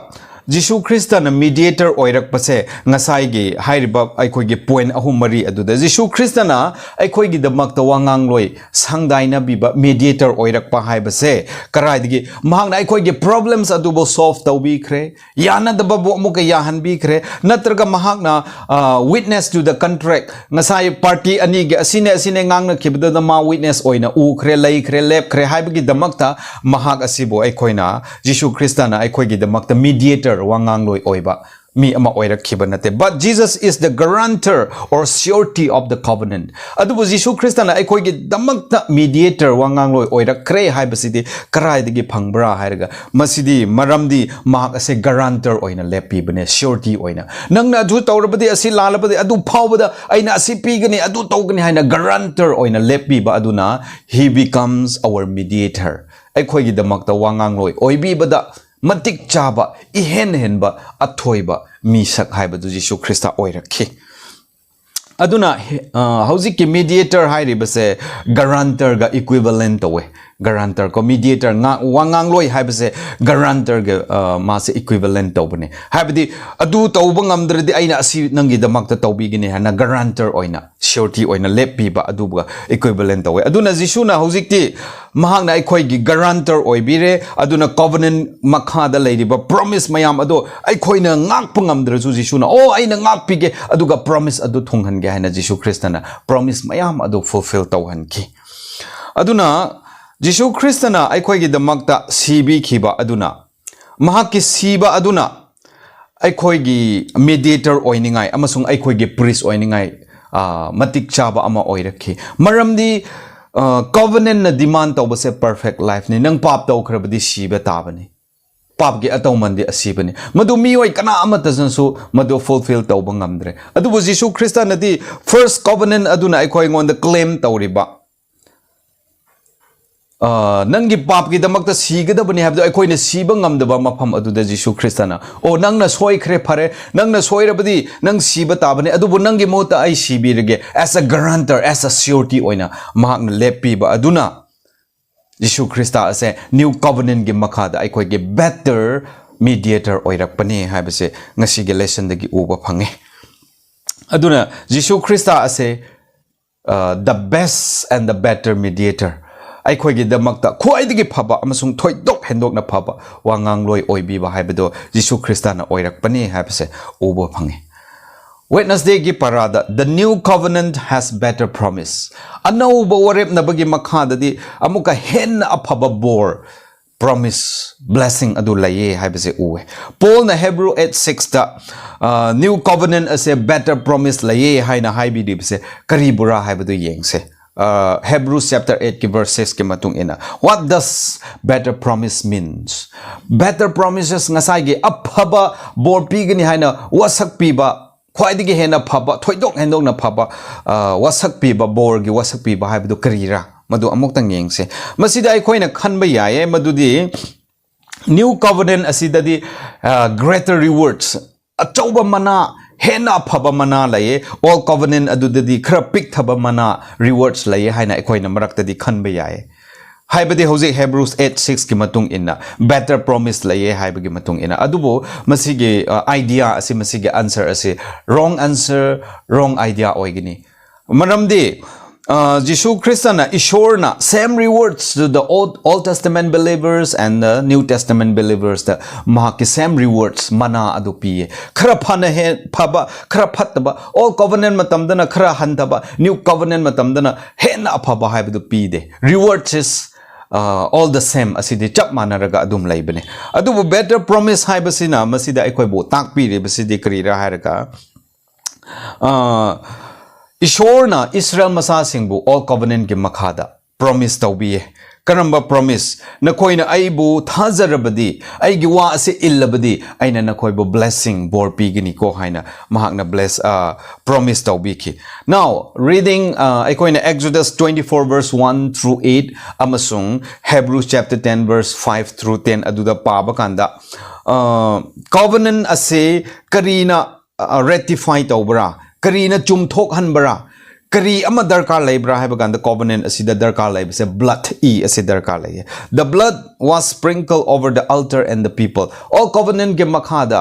ꯖꯤꯁꯨ ꯈ꯭ꯔꯤꯁꯇꯅ mediator ꯑꯣꯏꯔꯛꯄꯁꯦ, ꯉꯁꯥꯏꯒꯤ ꯍꯥꯏꯔꯤꯕ ꯑꯩꯈꯣꯏꯒꯤ point ꯑꯍꯨꯝ ꯃꯔꯤ ꯑꯗꯨꯗ ꯖꯤꯁꯨ ꯈ꯭ꯔꯤꯁꯇꯅ ꯑꯩꯈꯣꯏꯒꯤꯗꯃꯛꯇ ꯋꯥꯉꯥꯡꯂꯣꯏ ꯁꯪꯗꯥꯏꯅꯕꯤꯕ, mediator ꯑꯣꯏꯔꯛꯄ ꯍꯥꯏꯕꯁꯦ ꯀꯔꯥꯏꯗꯒꯤ? ꯃꯍꯥꯛꯅ ꯑꯩꯈꯣꯏꯒꯤ problems ꯑꯗꯨꯕꯨ solve ꯇꯧꯕꯤꯈ꯭ꯔꯦ, ꯌꯥꯅꯗꯕꯕꯨ ꯑꯃꯨꯛꯀ ꯌꯥꯍꯟꯕꯤꯈ꯭ꯔꯦ, ꯅꯠꯇ꯭ꯔꯒ ꯃꯍꯥꯛꯅ, ꯑ, witness to the contract, ꯉꯁꯥꯏ party ꯑꯅꯤꯒꯤ ꯑꯁꯤꯅꯦ ꯑꯁꯤꯅꯦ ꯉꯥꯡꯅꯈꯤꯕꯗꯨꯗ ꯃꯥ witness ꯑꯣꯏꯅ ꯎꯈ꯭ꯔꯦ, ꯂꯩꯈ꯭ꯔꯦ, ꯂꯦꯞꯈ꯭ꯔꯦ ꯍꯥꯏꯕꯒꯤꯗꯃꯛꯇ ꯃꯍꯥꯛ ꯑꯁꯤꯕꯨ ꯑꯩꯈꯣꯏꯅ, ꯖꯤꯁꯨ ꯈ꯭ꯔꯤꯁꯇꯅ ꯑꯩꯈꯣꯏꯒꯤꯗꯃꯛꯇ mediator, ꯋꯥꯉꯥꯡꯂꯣꯏ ꯑꯣꯏꯕ ꯃꯤ ꯑꯃ ꯑꯣꯏꯔꯛꯈꯤꯕ ꯅꯠꯇꯦ꯫ But Jesus is the guarantor or surety of the covenant. ꯑꯗꯨꯕꯨ ꯖꯤꯁꯨ ꯈ꯭ꯔꯤꯁꯇꯅ ꯑꯩꯈꯣꯏꯒꯤꯗꯃꯛꯇ mediator, ꯋꯥꯉꯥꯡꯂꯣꯏ ꯑꯣꯏꯔꯛꯈ꯭ꯔꯦ ꯍꯥꯏꯕꯁꯤꯗꯤ ꯀꯔꯥꯏꯗꯒꯤ ꯐꯪꯕ꯭ꯔꯥ ꯍꯥꯏꯔꯒ, ꯃꯁꯤꯗꯤ ꯃꯔꯝꯗꯤ ꯃꯍꯥꯛ ꯑꯁꯦ guarantor ꯑꯣꯏꯅ ꯂꯦꯞꯄꯤꯕꯅꯦ, surety ꯑꯣꯏꯅ꯫ "ꯅꯪꯅ ꯑꯗꯨ ꯇꯧꯔꯕꯗꯤ, ꯑꯁꯤ ꯂꯥꯜꯂꯕꯗꯤ, ꯑꯗꯨ ꯐꯥꯎꯕꯗ ꯑꯩꯅ ꯑꯁꯤ ꯄꯤꯒꯅꯤ, ꯑꯗꯨ ꯇꯧꯒꯅꯤ" ꯍꯥꯏꯅ guarantor ꯑꯣꯏꯅ ꯂꯦꯞꯄꯤꯕ ꯑꯗꯨꯅ, he becomes our mediator, ꯑꯩꯈꯣꯏꯒꯤꯗꯃꯛꯇ ꯋꯥꯉꯥꯡꯂꯣꯏ ꯑꯣꯏꯕꯤꯕꯗ ꯃꯇꯤꯛ ꯆꯥꯕ, ꯏꯍꯦꯟ ꯍꯦꯟꯕ, ꯑꯊꯣꯏꯕ ꯃꯤꯁꯛ ꯍꯥꯏꯕꯗꯨ ꯖꯤꯁꯨ ꯈ꯭ꯔꯤꯁꯇ ꯑꯣꯏꯔꯛꯈꯤ꯫ ꯑꯗꯨꯅ, ꯑ, ꯍꯧꯖꯤꯛꯀꯤ mediator ꯍꯥꯏꯔꯤꯕꯁꯦ guarantorꯒ equivalent ꯇꯧꯋꯦ꯫ Guarantor ꯀꯣ, mediator, ꯉꯥ-, ꯋꯥꯉꯥꯡꯂꯣꯏ ꯍꯥꯏꯕꯁꯦ guarantorꯒ, ꯑ, ꯃꯥꯁꯦ equivalent ꯇꯧꯕꯅꯦ꯫ ꯍꯥꯏꯕꯗꯤ, "ꯑꯗꯨ ꯇꯧꯕ ꯉꯝꯗ꯭ꯔꯗꯤ ꯑꯩꯅ ꯑꯁꯤ ꯅꯪꯒꯤꯗꯃꯛꯇ ꯇꯧꯕꯤꯒꯅꯤ" ꯍꯥꯏꯅ guarantor ꯑꯣꯏꯅ, surety ꯑꯣꯏꯅ ꯂꯦꯞꯄꯤꯕ, ꯑꯗꯨꯒ equivalent ꯇꯧꯋꯦ꯫ ꯑꯗꯨꯅ ꯖꯤꯁꯨꯅ ꯍꯧꯖꯤꯛꯇꯤ ꯃꯍꯥꯛꯅ ꯑꯩꯈꯣꯏꯒꯤ guarantor ꯑꯣꯏꯕꯤꯔꯦ꯫ ꯑꯗꯨꯅ covenant ꯃꯈꯥꯗ ꯂꯩꯔꯤꯕ promise ꯃꯌꯥꯝ ꯑꯗꯣ ꯑꯩꯈꯣꯏꯅ ꯉꯥꯛꯄ ꯉꯝꯗ꯭ꯔꯁꯨ, ꯖꯤꯁꯨꯅ, "ꯑꯣ, ꯑꯩꯅ ꯉꯥꯛꯄꯤꯒꯦ, ꯑꯗꯨꯒ promise ꯑꯗꯨ ꯊꯨꯡꯍꯟꯒꯦ" ꯍꯥꯏꯅ ꯖꯤꯁꯨ ꯈ꯭ꯔꯤꯁꯇꯅ promise ꯃꯌꯥꯝ ꯑꯗꯨ fulfill ꯇꯧꯍꯟꯈꯤ꯫ ꯑꯗꯨꯅ ꯖꯤꯁꯨ ꯈ꯭ꯔꯤꯁꯇꯅ ꯑꯩꯈꯣꯏꯒꯤꯗꯃꯛꯇ ꯁꯤꯕꯤꯈꯤꯕ ꯑꯗꯨꯅ, ꯃꯍꯥꯛꯀꯤ ꯁꯤꯕ ꯑꯗꯨꯅ ꯑꯩꯈꯣꯏꯒꯤ mediator ꯑꯣꯏꯅꯤꯡꯉꯥꯏ ꯑꯃꯁꯨꯡ ꯑꯩꯈꯣꯏꯒꯤ priest ꯑꯣꯏꯅꯤꯡꯉꯥꯏ, ꯑ, ꯃꯇꯤꯛ ꯆꯥꯕ ꯑꯃ ꯑꯣꯏꯔꯛꯈꯤ꯫ ꯃꯔꯝꯗꯤ, ꯑ, covenantꯅ demand ꯇꯧꯕꯁꯦ perfect lifeꯅꯤ꯫ ꯅꯪ ꯄꯥꯞ ꯇꯧꯈ꯭ꯔꯕꯗꯤ ꯁꯤꯕ ꯇꯥꯕꯅꯤ꯫ ꯄꯥꯞꯀꯤ ꯑꯇꯧꯃꯟꯗꯤ ꯑꯁꯤꯕꯅꯤ꯫ ꯃꯗꯨ ꯃꯤꯑꯣꯏ ꯀꯅꯥ ꯑꯃꯠꯇꯅꯁꯨ ꯃꯗꯨ fulfill ꯇꯧꯕ ꯉꯝꯗ꯭ꯔꯦ꯫ ꯑꯗꯨꯕꯨ ꯖꯤꯁꯨ ꯈ꯭ꯔꯤꯁꯇꯅꯗꯤ first covenant ꯑꯗꯨꯅ ꯑꯩꯈꯣꯏꯉꯣꯟꯗ claim ꯇꯧꯔꯤꯕ, ꯑ, ꯅꯪꯒꯤ ꯄꯥꯞꯀꯤꯗꯃꯛꯇ ꯁꯤꯒꯗꯕꯅꯤ ꯍꯥꯏꯕꯗꯣ ꯑꯩꯈꯣꯏꯅ ꯁꯤꯕ ꯉꯝꯗꯕ ꯃꯐꯝ ꯑꯗꯨꯗ ꯖꯤꯁꯨ ꯈ꯭ꯔꯤꯁꯇꯅ, "ꯑꯣ, ꯅꯪꯅ ꯁꯣꯏꯈ꯭ꯔꯦ, ꯐꯔꯦ, ꯅꯪꯅ ꯁꯣꯏꯔꯕꯗꯤ ꯅꯪ ꯁꯤꯕ ꯇꯥꯕꯅꯤ, ꯑꯗꯨꯕꯨ ꯅꯪꯒꯤ ꯃꯍꯨꯠꯇ ꯑꯩ ꯁꯤꯕꯤꯔꯒꯦ," as a guarantor, as a surety ꯑꯣꯏꯅ ꯃꯍꯥꯛꯅ ꯂꯦꯞꯄꯤꯕ ꯑꯗꯨꯅ ꯖꯤꯁꯨ ꯈ꯭ꯔꯤꯁꯇ ꯑꯁꯦ New Covenantꯒꯤ ꯃꯈꯥꯗ ꯑꯩꯈꯣꯏꯒꯤ better mediator ꯑꯣꯏꯔꯛꯄꯅꯤ ꯍꯥꯏꯕꯁꯦ ꯉꯁꯤꯒꯤ lessonꯗꯒꯤ ꯎꯕ ꯐꯪꯉꯦ꯫ ꯑꯗꯨꯅ ꯖꯤꯁꯨ ꯈ꯭ꯔꯤꯁꯇ ꯑꯁꯦ, uh, the best and the better mediator, ꯑꯩꯈꯣꯏꯒꯤꯗꯃꯛꯇ ꯈ꯭ꯋꯥꯏꯗꯒꯤ ꯐꯕ ꯑꯃꯁꯨꯡ ꯊꯣꯏꯗꯣꯛ ꯍꯦꯟꯗꯣꯛꯅ ꯐꯕ ꯋꯥ ꯉꯥꯡꯂꯣꯏ ꯑꯣꯏꯕꯤꯕ ꯍꯥꯏꯕꯗꯣ ꯖꯤꯁꯨ ꯈ꯭ꯔꯤꯁꯇꯅ ꯑꯣꯏꯔꯛꯄꯅꯤ ꯍꯥꯏꯕꯁꯦ ꯎꯕ ꯐꯪꯉꯤ꯫ Wednesdayꯒꯤ ꯄꯔꯥꯗ "The new covenant has better promise." ꯑꯅꯧꯕ ꯋꯥꯔꯦꯞꯅꯕꯒꯤ ꯃꯈꯥꯗꯗꯤ ꯑꯃꯨꯛꯀ ꯍꯦꯟꯅ ꯑꯐꯕ ꯕꯣꯔ, promise, blessing ꯑꯗꯨ ꯂꯩꯌꯦ ꯍꯥꯏꯕꯁꯦ ꯎꯋꯦ꯫ ꯄꯣꯜꯅ Hebrew eight sixꯇ, uh, New Covenant ꯑꯁꯦ better promise ꯂꯩꯌꯦ ꯍꯥꯏꯅ ꯍꯥꯏꯕꯤꯔꯤꯕꯁꯦ ꯀꯔꯤꯕꯨꯔꯥ ꯍꯥꯏꯕꯗꯨ ꯌꯦꯡꯁꯦ꯫ Uh, Hebrews chapter eightꯀꯤ verse sixꯀꯤ ꯃꯇꯨꯡ ꯏꯟꯅ, "What does better promise means?" Better promises, ꯉꯁꯥꯏꯒꯤ ꯑꯐꯕ ꯕꯣꯔ ꯄꯤꯒꯅꯤ ꯍꯥꯏꯅ ꯋꯥꯁꯛꯄꯤꯕ, ꯈ꯭ꯋꯥꯏꯗꯒꯤ ꯍꯦꯟꯅ ꯐꯕ, ꯊꯣꯏꯗꯣꯛ ꯍꯦꯟꯗꯣꯛꯅ ꯐꯕ, ꯑ, ꯋꯥꯁꯛꯄꯤꯕ, ꯕꯣꯔꯒꯤ ꯋꯥꯁꯛꯄꯤꯕ ꯍꯥꯏꯕꯗꯨ ꯀꯔꯤꯔꯥ? ꯃꯗꯨ ꯑꯃꯨꯛꯇꯪ ꯌꯦꯡꯁꯦ꯫ ꯃꯁꯤꯗ ꯑꯩꯈꯣꯏꯅ ꯈꯟꯕ ꯌꯥꯏꯌꯦ, ꯃꯗꯨꯗꯤ New Covenant ꯑꯁꯤꯗꯗꯤ, ꯑ, greater rewards, ꯑꯆꯧꯕ ꯃꯅꯥ, ꯍꯦꯟꯅ ꯑꯐꯕ ꯃꯅꯥ ꯂꯩꯌꯦ꯫ Old Covenant ꯑꯗꯨꯗꯗꯤ ꯈꯔ ꯄꯤꯛꯊꯕ ꯃꯅꯥ, rewards ꯂꯩꯌꯦ ꯍꯥꯏꯅ ꯑꯩꯈꯣꯏꯅ ꯃꯔꯛꯇꯗꯤ ꯈꯟꯕ ꯌꯥꯏꯌꯦ꯫ ꯍꯥꯏꯕꯗꯤ ꯍꯧꯖꯤꯛ Hebrews eight sixꯀꯤ ꯃꯇꯨꯡ ꯏꯟꯅ better promise ꯂꯩꯌꯦ ꯍꯥꯏꯕꯒꯤ ꯃꯇꯨꯡ ꯏꯟꯅ꯫ ꯑꯗꯨꯕꯨ ꯃꯁꯤꯒꯤ, ꯑ, idea ꯑꯁꯤ, ꯃꯁꯤꯒꯤ answer ꯑꯁꯤ wrong answer, wrong idea ꯑꯣꯏꯒꯅꯤ꯫ ꯃꯔꯝꯗꯤ, ꯑ, ꯖꯤꯁꯨ ꯈ꯭ꯔꯤꯁꯇꯅ, ꯏꯁꯣꯔꯅ same rewards to the Old, Old Testament believers and the New Testament believersꯇ ꯃꯍꯥꯛꯀꯤ same rewards, ꯃꯅꯥ ꯑꯗꯨ ꯄꯤꯌꯦ꯫ ꯈꯔ ꯐꯅ ꯍꯦ-, ꯐꯕ, ꯈꯔ ꯐꯠꯇꯕ, Old Covenant ꯃꯇꯝꯗꯅ ꯈꯔ ꯍꯟꯊꯕ, New Covenant ꯃꯇꯝꯗꯅ ꯍꯦꯟꯅ ꯑꯐꯕ ꯍꯥꯏꯕꯗꯨ ꯄꯤꯗꯦ꯫ Rewards is, uh, all the same, ꯑꯁꯤꯗꯤ ꯆꯞ ꯃꯥꯟꯅꯔꯒ ꯑꯗꯨꯝ ꯂꯩꯕꯅꯦ꯫ ꯑꯗꯨꯕꯨ better promise ꯍꯥꯏꯕꯁꯤꯅ ꯃꯁꯤꯗ ꯑꯩꯈꯣꯏꯕꯨ ꯇꯥꯛꯄꯤꯔꯤꯕꯁꯤꯗꯤ ꯀꯔꯤꯔꯥ ꯍꯥꯏꯔꯒ, ꯑ, ꯏꯁꯣꯔꯅ ꯏꯁꯔꯥꯌꯦꯜ ꯃꯆꯥꯁꯤꯡꯕꯨ Old Covenantꯀꯤ ꯃꯈꯥꯗ promise ꯇꯧꯕꯤꯌꯦ꯫ ꯀꯔꯝꯕ promise? "ꯅꯈꯣꯏꯅ ꯑꯩꯕꯨ ꯊꯥꯖꯔꯕꯗꯤ, ꯑꯩꯒꯤ ꯋꯥ ꯑꯁꯤ ꯏꯜꯂꯕꯗꯤ, ꯑꯩꯅ ꯅꯈꯣꯏꯕꯨ blessing, ꯕꯣꯔ ꯄꯤꯒꯅꯤꯀꯣ" ꯍꯥꯏꯅ ꯃꯍꯥꯛꯅ bless, ꯑ, promise ꯇꯧꯕꯤꯈꯤ꯫ Now, reading, ꯑ, ꯑꯩꯈꯣꯏꯅ Exodus twenty-four verse one through eight ꯑꯃꯁꯨꯡ Hebrews chapter ten verse five through ten ꯑꯗꯨꯗ ꯄꯥꯕ ꯀꯥꯟꯗ, ꯑ, covenant ꯑꯁꯤ ꯀꯔꯤꯅ, ꯑ, ratify ꯇꯧꯕ꯭ꯔꯥ? ꯀꯔꯤꯅ ꯆꯨꯝꯊꯣꯛꯍꯟꯕ꯭ꯔꯥ? ꯀꯔꯤ ꯑꯃ ꯗꯔꯀꯥꯔ ꯂꯩꯕ꯭ꯔꯥ ꯍꯥꯏꯕ ꯀꯥꯟꯗ, covenant ꯑꯁꯤꯗ ꯗꯔꯀꯥꯔ ꯂꯩꯕꯁꯦ blood, ꯏ ꯑꯁꯤ ꯗꯔꯀꯥꯔ ꯂꯩꯌꯦ꯫ "The blood was sprinkled over the altar and the people." ꯑꯣ, covenantꯀꯤ ꯃꯈꯥꯗ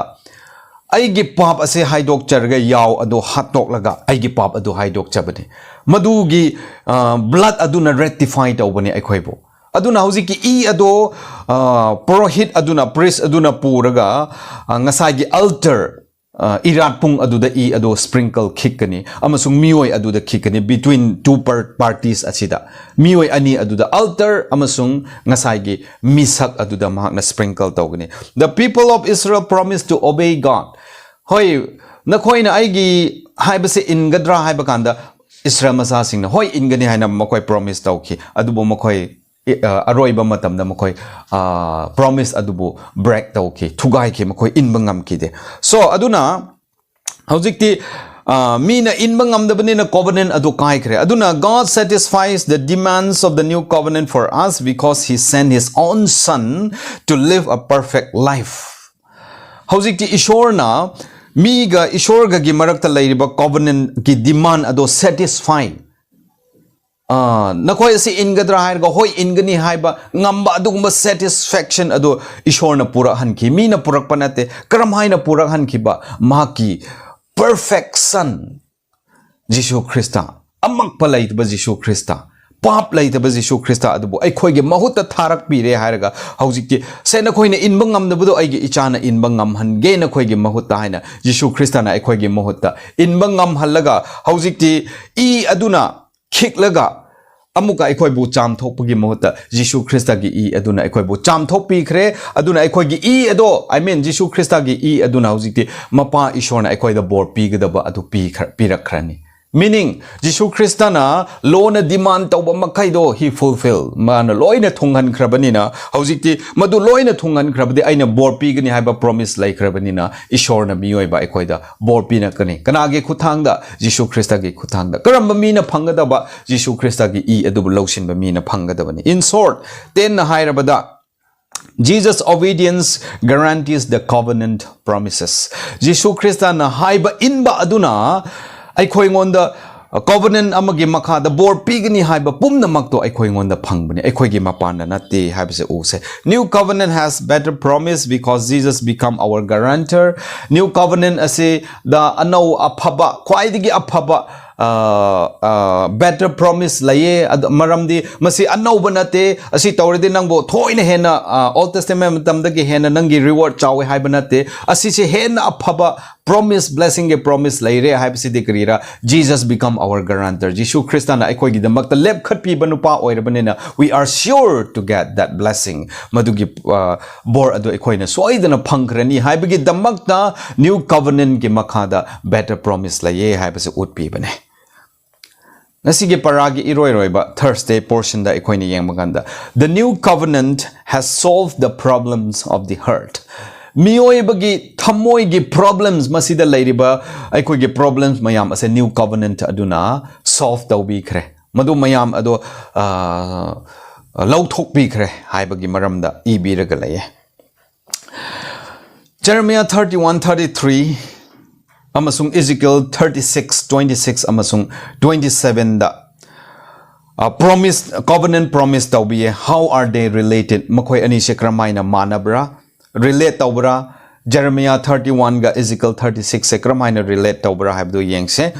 ꯑꯩꯒꯤ ꯄꯥꯞ ꯑꯁꯤ ꯍꯥꯏꯗꯣꯛꯆꯔꯒ, ꯌꯥꯎ ꯑꯗꯨ ꯍꯥꯠꯇꯣꯛꯂꯒ ꯑꯩꯒꯤ ꯄꯥꯞ ꯑꯗꯨ ꯍꯥꯏꯗꯣꯛꯆꯕꯅꯤ꯫ ꯃꯗꯨꯒꯤ, ꯑ, blood ꯑꯗꯨꯅ ratify ꯇꯧꯕꯅꯤ ꯑꯩꯈꯣꯏꯕꯨ꯫ ꯑꯗꯨꯅ ꯍꯧꯖꯤꯛꯀꯤ ꯏ ꯑꯗꯣ, ꯑ, ꯄꯨꯔꯣꯍꯤꯠ ꯑꯗꯨꯅ, priest ꯑꯗꯨꯅ ꯄꯨꯔꯒ, ꯑ, ꯉꯁꯥꯏꯒꯤ altar, ꯑ, ꯏꯔꯥꯠꯄꯨꯡ ꯑꯗꯨꯗ ꯏ ꯑꯗꯣ sprinkle ꯈꯤꯛꯀꯅꯤ ꯑꯃꯁꯨꯡ ꯃꯤꯑꯣꯏ ꯑꯗꯨꯗ ꯈꯤꯛꯀꯅꯤ, between two par-, parties ꯑꯁꯤꯗ꯫ ꯃꯤꯑꯣꯏ ꯑꯅꯤ ꯑꯗꯨꯗ, altar ꯑꯃꯁꯨꯡ ꯉꯁꯥꯏꯒꯤ ꯃꯤꯁꯛ ꯑꯗꯨꯗ ꯃꯍꯥꯛꯅ sprinkle ꯇꯧꯒꯅꯤ꯫ "The people of Israel promised to obey God." ꯍꯣꯏ, ꯅꯈꯣꯏꯅ ꯑꯩꯒꯤ ꯍꯥꯏꯕꯁꯦ ꯏꯟꯒꯗ꯭ꯔꯥ ꯍꯥꯏꯕ ꯀꯥꯟꯗ, ꯏꯁꯔꯥꯌꯦꯜ ꯃꯆꯥꯁꯤꯡꯅ ꯍꯣꯏ ꯏꯟꯒꯅꯤ ꯍꯥꯏꯅ ꯃꯈꯣꯏ promise ꯇꯧꯈꯤ, ꯑꯗꯨꯕꯨ ꯃꯈꯣꯏ, ꯑ, ꯑꯔꯣꯏꯕ ꯃꯇꯝꯗ ꯃꯈꯣꯏ, ꯑ, promise ꯑꯗꯨꯕꯨ break ꯇꯧꯈꯤ, ꯊꯨꯒꯥꯏꯈꯤ, ꯃꯈꯣꯏ ꯏꯟꯕ ꯉꯝꯈꯤꯗꯦ꯫ So, ꯑꯗꯨꯅ ꯍꯧꯖꯤꯛꯇꯤ, ꯑ, ꯃꯤꯅ ꯏꯟꯕ ꯉꯝꯗꯕꯅꯤꯅ covenant ꯑꯗꯨ ꯀꯥꯏꯈ꯭ꯔꯦ꯫ ꯑꯗꯨꯅ God satisfies the demands of the new covenant for us because he sent his own son to live a perfect life. ꯍꯧꯖꯤꯛꯇꯤ ꯏꯁꯣꯔꯅ ꯃꯤꯒ ꯏꯁꯣꯔꯒꯒꯤ ꯃꯔꯛꯇ ꯂꯩꯔꯤꯕ covenantꯀꯤ demand ꯑꯗꯣ satisfy, ꯑ, ꯅꯈꯣꯏ ꯑꯁꯤ ꯏꯟꯒꯗ꯭ꯔꯥ ꯍꯥꯏꯔꯒ ꯍꯣꯏ ꯏꯟꯒꯅꯤ ꯍꯥꯏꯕ ꯉꯝꯕ ꯑꯗꯨꯒꯨꯝꯕ satisfaction ꯑꯗꯨ ꯏꯁꯣꯔꯅ ꯄꯨꯔꯛꯍꯟꯈꯤ꯫ ꯃꯤꯅ ꯄꯨꯔꯛꯄ ꯅꯠꯇꯦ꯫ ꯀꯔꯝ ꯍꯥꯏꯅ ꯄꯨꯔꯛꯍꯟꯈꯤꯕ? ꯃꯍꯥꯛꯀꯤ perfect son, ꯖꯤꯁꯨ ꯈ꯭ꯔꯤꯁꯇ, ꯑꯃꯛꯄ ꯂꯩꯇꯕ ꯖꯤꯁꯨ ꯈ꯭ꯔꯤꯁꯇ, ꯄꯥꯞ ꯂꯩꯇꯕ ꯖꯤꯁꯨ ꯈ꯭ꯔꯤꯁꯇ ꯑꯗꯨꯕꯨ ꯑꯩꯈꯣꯏꯒꯤ ꯃꯍꯨꯠꯇ ꯊꯥꯔꯛꯄꯤꯔꯦ ꯍꯥꯏꯔꯒ, ꯍꯧꯖꯤꯛꯇꯤ "ꯁꯦ, ꯅꯈꯣꯏꯅ ꯏꯟꯕ ꯉꯝꯗꯕꯗꯣ ꯑꯩꯒꯤ ꯏꯆꯥꯅ ꯏꯟꯕ ꯉꯝꯍꯟꯒꯦ ꯅꯈꯣꯏꯒꯤ ꯃꯍꯨꯠꯇ" ꯍꯥꯏꯅ ꯖꯤꯁꯨ ꯈ꯭ꯔꯤꯁꯇꯅ ꯑꯩꯈꯣꯏꯒꯤ ꯃꯍꯨꯠꯇ ꯏꯟꯕ ꯉꯝꯍꯜꯂꯒ, ꯍꯧꯖꯤꯛꯇꯤ ꯏ ꯑꯗꯨꯅ ꯈꯤꯛꯂꯒ ꯑꯃꯨꯛꯀ ꯑꯩꯈꯣꯏꯕꯨ ꯆꯥꯝꯊꯣꯛꯄꯒꯤ ꯃꯍꯨꯠꯇ ꯖꯤꯁꯨ ꯈ꯭ꯔꯤꯁꯇꯒꯤ ꯏ ꯑꯗꯨꯅ ꯑꯩꯈꯣꯏꯕꯨ ꯆꯥꯝꯊꯣꯛꯄꯤꯈ꯭ꯔꯦ꯫ ꯑꯗꯨꯅ ꯑꯩꯈꯣꯏꯒꯤ ꯏ ꯑꯗꯣ, I mean, ꯖꯤꯁꯨ ꯈ꯭ꯔꯤꯁꯇꯒꯤ ꯏ ꯑꯗꯨꯅ ꯍꯧꯖꯤꯛꯇꯤ ꯃꯄꯥ ꯏꯁꯣꯔꯅ ꯑꯩꯈꯣꯏꯗ ꯕꯣꯔ ꯄꯤꯒꯗꯕ ꯑꯗꯨ ꯄꯤꯈ꯭ꯔ-, ꯄꯤꯔꯛꯈ꯭ꯔꯅꯤ꯫ Meaning, ꯖꯤꯁꯨ ꯈ꯭ꯔꯤꯁꯇꯅ ꯂꯣꯅ demand ꯇꯧꯕ ꯃꯈꯩꯗꯣ he fulfill, ꯃꯥꯅ ꯂꯣꯏꯅ ꯊꯨꯡꯍꯟꯈ꯭ꯔꯕꯅꯤꯅ, ꯍꯧꯖꯤꯛꯇꯤ ꯃꯗꯨ ꯂꯣꯏꯅ ꯊꯨꯡꯍꯟꯈ꯭ꯔꯕꯗꯤ ꯑꯩꯅ ꯕꯣꯔ ꯄꯤꯒꯅꯤ ꯍꯥꯏꯕ promise ꯂꯩꯈ꯭ꯔꯕꯅꯤꯅ, ꯏꯁꯣꯔꯅ ꯃꯤꯑꯣꯏꯕ ꯑꯩꯈꯣꯏꯗ ꯕꯣꯔ ꯄꯤꯔꯛꯀꯅꯤ꯫ ꯀꯅꯥꯒꯤ ꯈꯨꯠꯊꯥꯡꯗ? ꯖꯤꯁꯨ ꯈ꯭ꯔꯤꯁꯇꯒꯤ ꯈꯨꯠꯊꯥꯡꯗ꯫ ꯀꯔꯝꯕ ꯃꯤꯅ ꯐꯪꯒꯗꯕ? ꯖꯤꯁꯨ ꯈ꯭ꯔꯤꯁꯇꯒꯤ ꯏ ꯑꯗꯨꯕꯨ ꯂꯧꯁꯤꯟꯕ ꯃꯤꯅ ꯐꯪꯒꯗꯕꯅꯤ꯫ In short, ꯇꯦꯟꯅ ꯍꯥꯏꯔꯕꯗ, Jesus' obedience guarantees the covenant promises. ꯖꯤꯁꯨ ꯈ꯭ꯔꯤꯁꯇꯅ ꯍꯥꯏꯕ ꯏꯟꯕ ꯑꯗꯨꯅ ꯑꯩꯈꯣꯏꯉꯣꯟꯗ covenant ꯑꯃꯒꯤ ꯃꯈꯥꯗ ꯕꯣꯔ ꯄꯤꯒꯅꯤ ꯍꯥꯏꯕ ꯄꯨꯝꯅꯃꯛꯇꯣ ꯑꯩꯈꯣꯏꯉꯣꯟꯗ ꯐꯪꯕꯅꯤ, ꯑꯩꯈꯣꯏꯒꯤ ꯃꯄꯥꯟꯗ ꯅꯠꯇꯦ ꯍꯥꯏꯕꯁꯦ ꯎꯁꯦ꯫ New covenant has better promise because Jesus become our guarantor. New covenant ꯑꯁꯤꯗ ꯑꯅꯧ ꯑꯐꯕ, ꯈ꯭ꯋꯥꯏꯗꯒꯤ ꯑꯐꯕ, ꯑ, ꯑ, better promise ꯂꯩꯌꯦ꯫ ꯑꯗ, ꯃꯔꯝꯗꯤ ꯃꯁꯤ ꯑꯅꯧꯕ ꯅꯠꯇꯦ, ꯑꯁꯤ ꯇꯧꯔꯗꯤ ꯅꯪꯕꯨ ꯊꯣꯏꯅ ꯍꯦꯟꯅ, ꯑ, Old Testament ꯃꯇꯝꯗꯒꯤ ꯍꯦꯟꯅ ꯅꯪꯒꯤ reward ꯆꯥꯎꯋꯦ ꯍꯥꯏꯕ ꯅꯠꯇꯦ꯫ ꯑꯁꯤꯁꯦ ꯍꯦꯟꯅ ꯑꯐꯕ promise, blessingꯒꯤ promise ꯂꯩꯔꯦ ꯍꯥꯏꯕꯁꯤꯗꯤ ꯀꯔꯤꯔꯥ? Jesus become our guarantor. ꯖꯤꯁꯨ ꯈ꯭ꯔꯤꯁꯇꯅ ꯑꯩꯈꯣꯏꯒꯤꯗꯃꯛꯇ ꯂꯦꯞꯈꯠꯄꯤꯕ ꯅꯨꯄꯥ ꯑꯣꯏꯔꯕꯅꯤꯅ, we are sure to get that blessing. ꯃꯗꯨꯒꯤ, ꯑ, ꯕꯣꯔ ꯑꯗꯨ ꯑꯩꯈꯣꯏꯅ ꯁꯣꯏꯗꯅ ꯐꯪꯈ꯭ꯔꯅꯤ ꯍꯥꯏꯕꯒꯤꯗꯃꯛꯇ New Covenantꯀꯤ ꯃꯈꯥꯗ better promise ꯂꯩꯌꯦ ꯍꯥꯏꯕꯁꯤ ꯎꯠꯄꯤꯕꯅꯦ꯫ ꯉꯁꯤꯒꯤ ꯄꯔꯥꯒꯤ ꯏꯔꯣꯏꯔꯣꯏꯕ Thursday portionꯗ ꯑꯩꯈꯣꯏꯅ ꯌꯦꯡꯕ ꯀꯥꯟꯗ, "The new covenant has solved the problems of the heart." ꯃꯤꯑꯣꯏꯕꯒꯤ ꯊꯃꯣꯏꯒꯤ problems, ꯃꯁꯤꯗ ꯂꯩꯔꯤꯕ ꯑꯩꯈꯣꯏꯒꯤ problems ꯃꯌꯥꯝ ꯑꯁꯦ New Covenant ꯑꯗꯨꯅ solve ꯇꯧꯕꯤꯈ꯭ꯔꯦ꯫ ꯃꯗꯨ ꯃꯌꯥꯝ ꯑꯗꯣ, ꯑ, ꯂꯧꯊꯣꯛꯄꯤꯈ꯭ꯔꯦ ꯍꯥꯏꯕꯒꯤ ꯃꯔꯝꯗ ꯏꯕꯤꯔꯒ ꯂꯩꯌꯦ꯫ Jeremiah thirty-one thirty-three ꯑꯃꯁꯨꯡ Ezekiel thirty-six twenty-six ꯑꯃꯁꯨꯡ twenty-sevenꯗ, ꯑ, promise, covenant promise ꯇꯧꯕꯤꯌꯦ꯫ How are they related? ꯃꯈꯣꯏ ꯑꯅꯤꯁꯦ ꯀꯔꯝꯍꯥꯏꯅ ꯃꯥꯟꯅꯕ꯭ꯔꯥ, relate ꯇꯧꯕ꯭ꯔꯥ? Jeremiah thirty-oneꯒ Ezekiel thirty-sixꯁꯦ ꯀꯔꯝꯍꯥꯏꯅ relate ꯇꯧꯕ꯭ꯔꯥ ꯍꯥꯏꯕꯗꯨ ꯌꯦꯡꯁꯦ꯫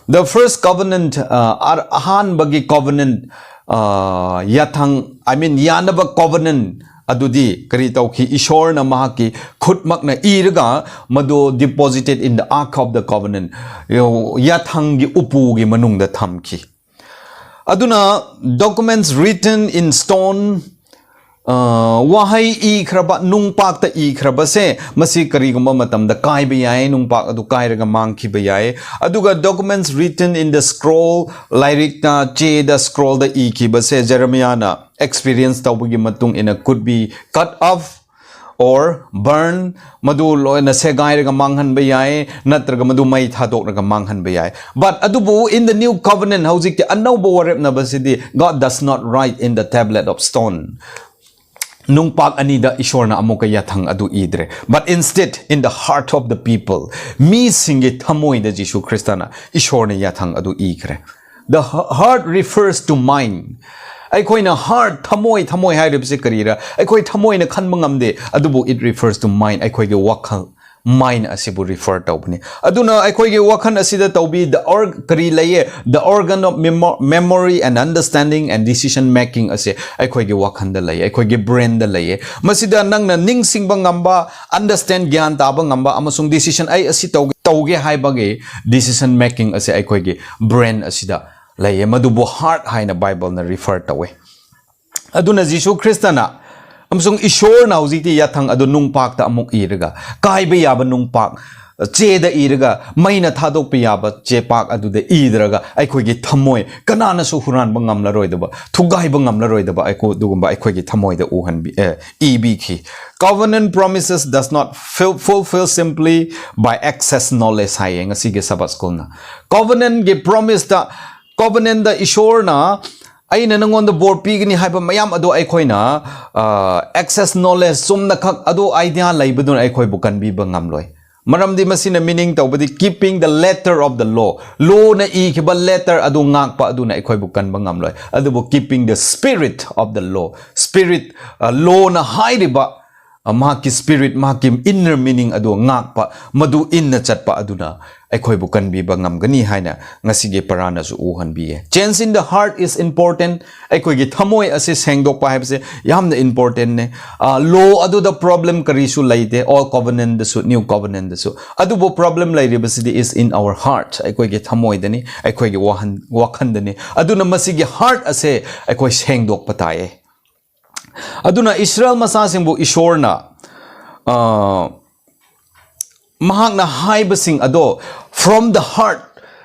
The first covenant, ꯑ, ꯑ-, ꯑꯍꯥꯟꯕꯒꯤ covenant, ꯑ, ꯌꯥꯊꯪ, I mean, ꯌꯥꯅꯕ covenant ꯑꯗꯨꯗꯤ ꯀꯔꯤ ꯇꯧꯈꯤ? ꯏꯁꯣꯔꯅ ꯃꯍꯥꯛꯀꯤ ꯈꯨꯠꯃꯛꯅ ꯏꯔꯒ ꯃꯗꯨ deposited in the Ark of the Covenant, ꯌꯥꯊꯪꯒꯤ ꯎꯄꯨꯒꯤ ꯃꯅꯨꯡꯗ ꯊꯝꯈꯤ꯫ ꯑꯗꯨꯅ documents written in stone, ꯋꯥꯍꯩ ꯏꯈ꯭ꯔꯕ, ꯅꯨꯡꯄꯥꯛꯇ ꯏꯈ꯭ꯔꯕꯁꯦ, ꯃꯁꯤ ꯀꯔꯤꯒꯨꯝꯕ ꯃꯇꯝꯗ ꯀꯥꯏꯕ ꯌꯥꯏ, ꯅꯨꯡꯄꯥꯛ ꯑꯗꯨ ꯀꯥꯏꯔꯒ ꯃꯥꯡꯈꯤꯕ ꯌꯥꯏ꯫ ꯑꯗꯨꯒ documents written in the scroll, ꯂꯥꯏꯔꯤꯛꯇ, ꯆꯦꯗ, scrollꯗ ꯏꯈꯤꯕꯁꯦ, ꯖꯦꯔꯦꯃꯤꯌꯥꯅ experience ꯇꯧꯕꯒꯤ ꯃꯇꯨꯡ ꯏꯟꯅ could be cut off or burn, ꯃꯗꯨ ꯂꯣꯏꯅ ꯁꯦꯒꯥꯏꯔꯒ ꯃꯥꯡꯍꯟꯕ ꯌꯥꯏ, ꯅꯠꯇ꯭ꯔꯒ ꯃꯗꯨ ꯃꯩ ꯊꯥꯗꯣꯛꯂꯒ ꯃꯥꯡꯍꯟꯕ ꯌꯥꯏ꯫ But ꯑꯗꯨꯕꯨ in the new covenant, ꯍꯧꯖꯤꯛꯇꯤ ꯑꯅꯧꯕ ꯋꯥꯔꯦꯞꯅꯕꯁꯤꯗꯤ, God does not write in the tablet of stone. ꯅꯨꯡꯄꯥꯛ ꯑꯅꯤꯗ ꯏꯁꯣꯔꯅ ꯑꯃꯨꯛꯀ ꯌꯥꯊꯪ ꯑꯗꯨ ꯏꯗ꯭ꯔꯦ꯫ But instead, in the heart of the people, ꯃꯤꯁꯤꯡꯒꯤ ꯊꯃꯣꯏꯗ ꯖꯤꯁꯨ ꯈ꯭ꯔꯤꯁꯇꯅ ꯏꯁꯣꯔꯅ ꯌꯥꯊꯪ ꯑꯗꯨ ꯏꯈ꯭ꯔꯦ꯫ The heart refers to mind. ꯑꯩꯈꯣꯏꯅ heart, ꯊꯃꯣꯏ, ꯊꯃꯣꯏ ꯍꯥꯏꯔꯤꯕꯁꯤ ꯀꯔꯤꯔ? ꯑꯩꯈꯣꯏ ꯊꯃꯣꯏꯅ ꯈꯟꯕ ꯉꯝꯗꯦ, ꯑꯗꯨꯕꯨ it refers to mind, ꯑꯩꯈꯣꯏꯒꯤ ꯋꯥꯈꯜ, mind ꯑꯁꯤꯕꯨ refer ꯇꯧꯕꯅꯤ꯫ ꯑꯗꯨꯅ ꯑꯩꯈꯣꯏꯒꯤ ꯋꯥꯈꯜ ꯑꯁꯤꯗ ꯇꯧꯕꯤ, the or-, ꯀꯔꯤ ꯂꯩꯌꯦ? The organ of memo-, memory and understanding and decision making ꯑꯁꯦ ꯑꯩꯈꯣꯏꯒꯤ ꯋꯥꯈꯜꯗ ꯂꯩꯌꯦ, ꯑꯩꯈꯣꯏꯒꯤ brainꯗ ꯂꯩꯌꯦ꯫ ꯃꯁꯤꯗ ꯅꯪꯅ ꯅꯤꯡꯁꯤꯡꯕ ꯉꯝꯕ, understand, ꯒ꯭ꯌꯥꯟ ꯇꯥꯕ ꯉꯝꯕ, ꯑꯃꯁꯨꯡ decision, ꯑꯩ ꯑꯁꯤ ꯇꯧꯒꯦ, ꯇꯧꯒꯦ ꯍꯥꯏꯕꯒꯤ decision making ꯑꯁꯦ ꯑꯩꯈꯣꯏꯒꯤ brain ꯑꯁꯤꯗ ꯂꯩꯌꯦ꯫ ꯃꯗꯨꯕꯨ heart ꯍꯥꯏꯅ ꯕꯥꯏꯕꯜꯅ refer ꯇꯧꯋꯦ꯫ ꯑꯗꯨꯅ ꯖꯤꯁꯨ ꯈ꯭ꯔꯤꯁꯇꯅ ꯑꯃꯁꯨꯡ ꯏꯁꯣꯔꯅ ꯍꯧꯖꯤꯛꯇꯤ ꯌꯥꯊꯪ ꯑꯗꯨ ꯅꯨꯡꯄꯥꯛꯇ ꯑꯃꯨꯛ ꯏꯔꯒ, ꯀꯥꯏꯕ ꯌꯥꯕ ꯅꯨꯡꯄꯥꯛ, ꯆꯦꯗ ꯏꯔꯒ, ꯃꯩꯅ ꯊꯥꯗꯣꯛꯄ ꯌꯥꯕ ꯆꯦꯄꯥꯛ ꯑꯗꯨꯗ ꯏꯗ꯭ꯔꯒ, ꯑꯩꯈꯣꯏꯒꯤ ꯊꯃꯣꯏ ꯀꯅꯥꯅꯁꯨ ꯍꯨꯔꯥꯟꯕ ꯉꯝꯂꯔꯣꯏꯗꯕ, ꯊꯨꯒꯥꯏꯕ ꯉꯝꯂꯔꯣꯏꯗꯕ ꯑꯩꯈꯣꯏ ꯑꯗꯨꯒꯨꯝꯕ ꯑꯩꯈꯣꯏꯒꯤ ꯊꯃꯣꯏꯗ ꯎꯍꯟꯕꯤ-, ꯑꯦ, ꯏꯕꯤꯈꯤ꯫ Covenant promises does not ful-, fulfill simply by access knowledge ꯍꯥꯏꯌꯦ ꯉꯁꯤꯒꯤ Sabbath schoolꯅ꯫ Covenantꯒꯤ promiseꯇ, covenantꯇ ꯏꯁꯣꯔꯅ ꯑꯩꯅ ꯅꯪꯉꯣꯟꯗ ꯕꯣꯔ ꯄꯤꯒꯅꯤ ꯍꯥꯏꯕ ꯃꯌꯥꯝ ꯑꯗꯨ ꯑꯩꯈꯣꯏꯅ, ꯑ, access knowledge, ꯆꯨꯝꯅꯈꯛ ꯑꯗꯨ idea ꯂꯩꯕꯗꯨꯅ ꯑꯩꯈꯣꯏꯕꯨ ꯀꯟꯕꯤꯕ ꯉꯝꯂꯣꯏ꯫ ꯃꯔꯝꯗꯤ ꯃꯁꯤꯅ meaning ꯇꯧꯕꯗꯤ keeping the letter of the law, lawꯅ ꯏꯈꯤꯕ letter ꯑꯗꯨ ꯉꯥꯛꯄ ꯑꯗꯨꯅ ꯑꯩꯈꯣꯏꯕꯨ ꯀꯟꯕ ꯉꯝꯂꯣꯏ꯫ ꯑꯗꯨꯕꯨ keeping the spirit of the law, spirit, ꯑ, lawꯅ ꯍꯥꯏꯔꯤꯕ, ꯑ, ꯃꯍꯥꯛꯀꯤ spirit, ꯃꯍꯥꯛꯀꯤ inner meaning ꯑꯗꯨ ꯉꯥꯛꯄ, ꯃꯗꯨ ꯏꯟꯅ ꯆꯠꯄ ꯑꯗꯨꯅ ꯑꯩꯈꯣꯏꯕꯨ ꯀꯟꯕꯤꯕ ꯉꯝꯒꯅꯤ ꯍꯥꯏꯅ ꯉꯁꯤꯒꯤ ꯄꯔꯥꯅꯁꯨ ꯎꯍꯟꯕꯤꯌꯦ꯫ Change in the heart is important. ꯑꯩꯈꯣꯏꯒꯤ ꯊꯃꯣꯏ ꯑꯁꯤ ꯁꯦꯡꯗꯣꯛꯄ ꯍꯥꯏꯕꯁꯦ ꯌꯥꯝꯅ importantꯅꯦ꯫ ꯑ, law ꯑꯗꯨꯗ problem ꯀꯔꯤꯁꯨ ꯂꯩꯇꯦ, Old Covenantꯗꯁꯨ, New Covenantꯗꯁꯨ꯫ ꯑꯗꯨꯕꯨ problem ꯂꯩꯔꯤꯕꯁꯤꯗꯤ is in our heart, ꯑꯩꯈꯣꯏꯒꯤ ꯊꯃꯣꯏꯗꯅꯤ, ꯑꯩꯈꯣꯏꯒꯤ ꯋꯥꯍꯟ-, ꯋꯥꯈꯟꯗꯅꯤ꯫ ꯑꯗꯨꯅ ꯃꯁꯤꯒꯤ heart ꯑꯁꯦ ꯑꯩꯈꯣꯏ ꯁꯦꯡꯗꯣꯛꯄ ꯇꯥꯏꯌꯦ꯫ ꯑꯗꯨꯅ ꯏꯁꯔꯥꯌꯦꯜ ꯃꯆꯥꯁꯤꯡꯕꯨ ꯏꯁꯣꯔꯅ, ꯑ, ꯃꯍꯥꯛꯅ ꯍꯥꯏꯕꯁꯤꯡ ꯑꯗꯣ from the heart,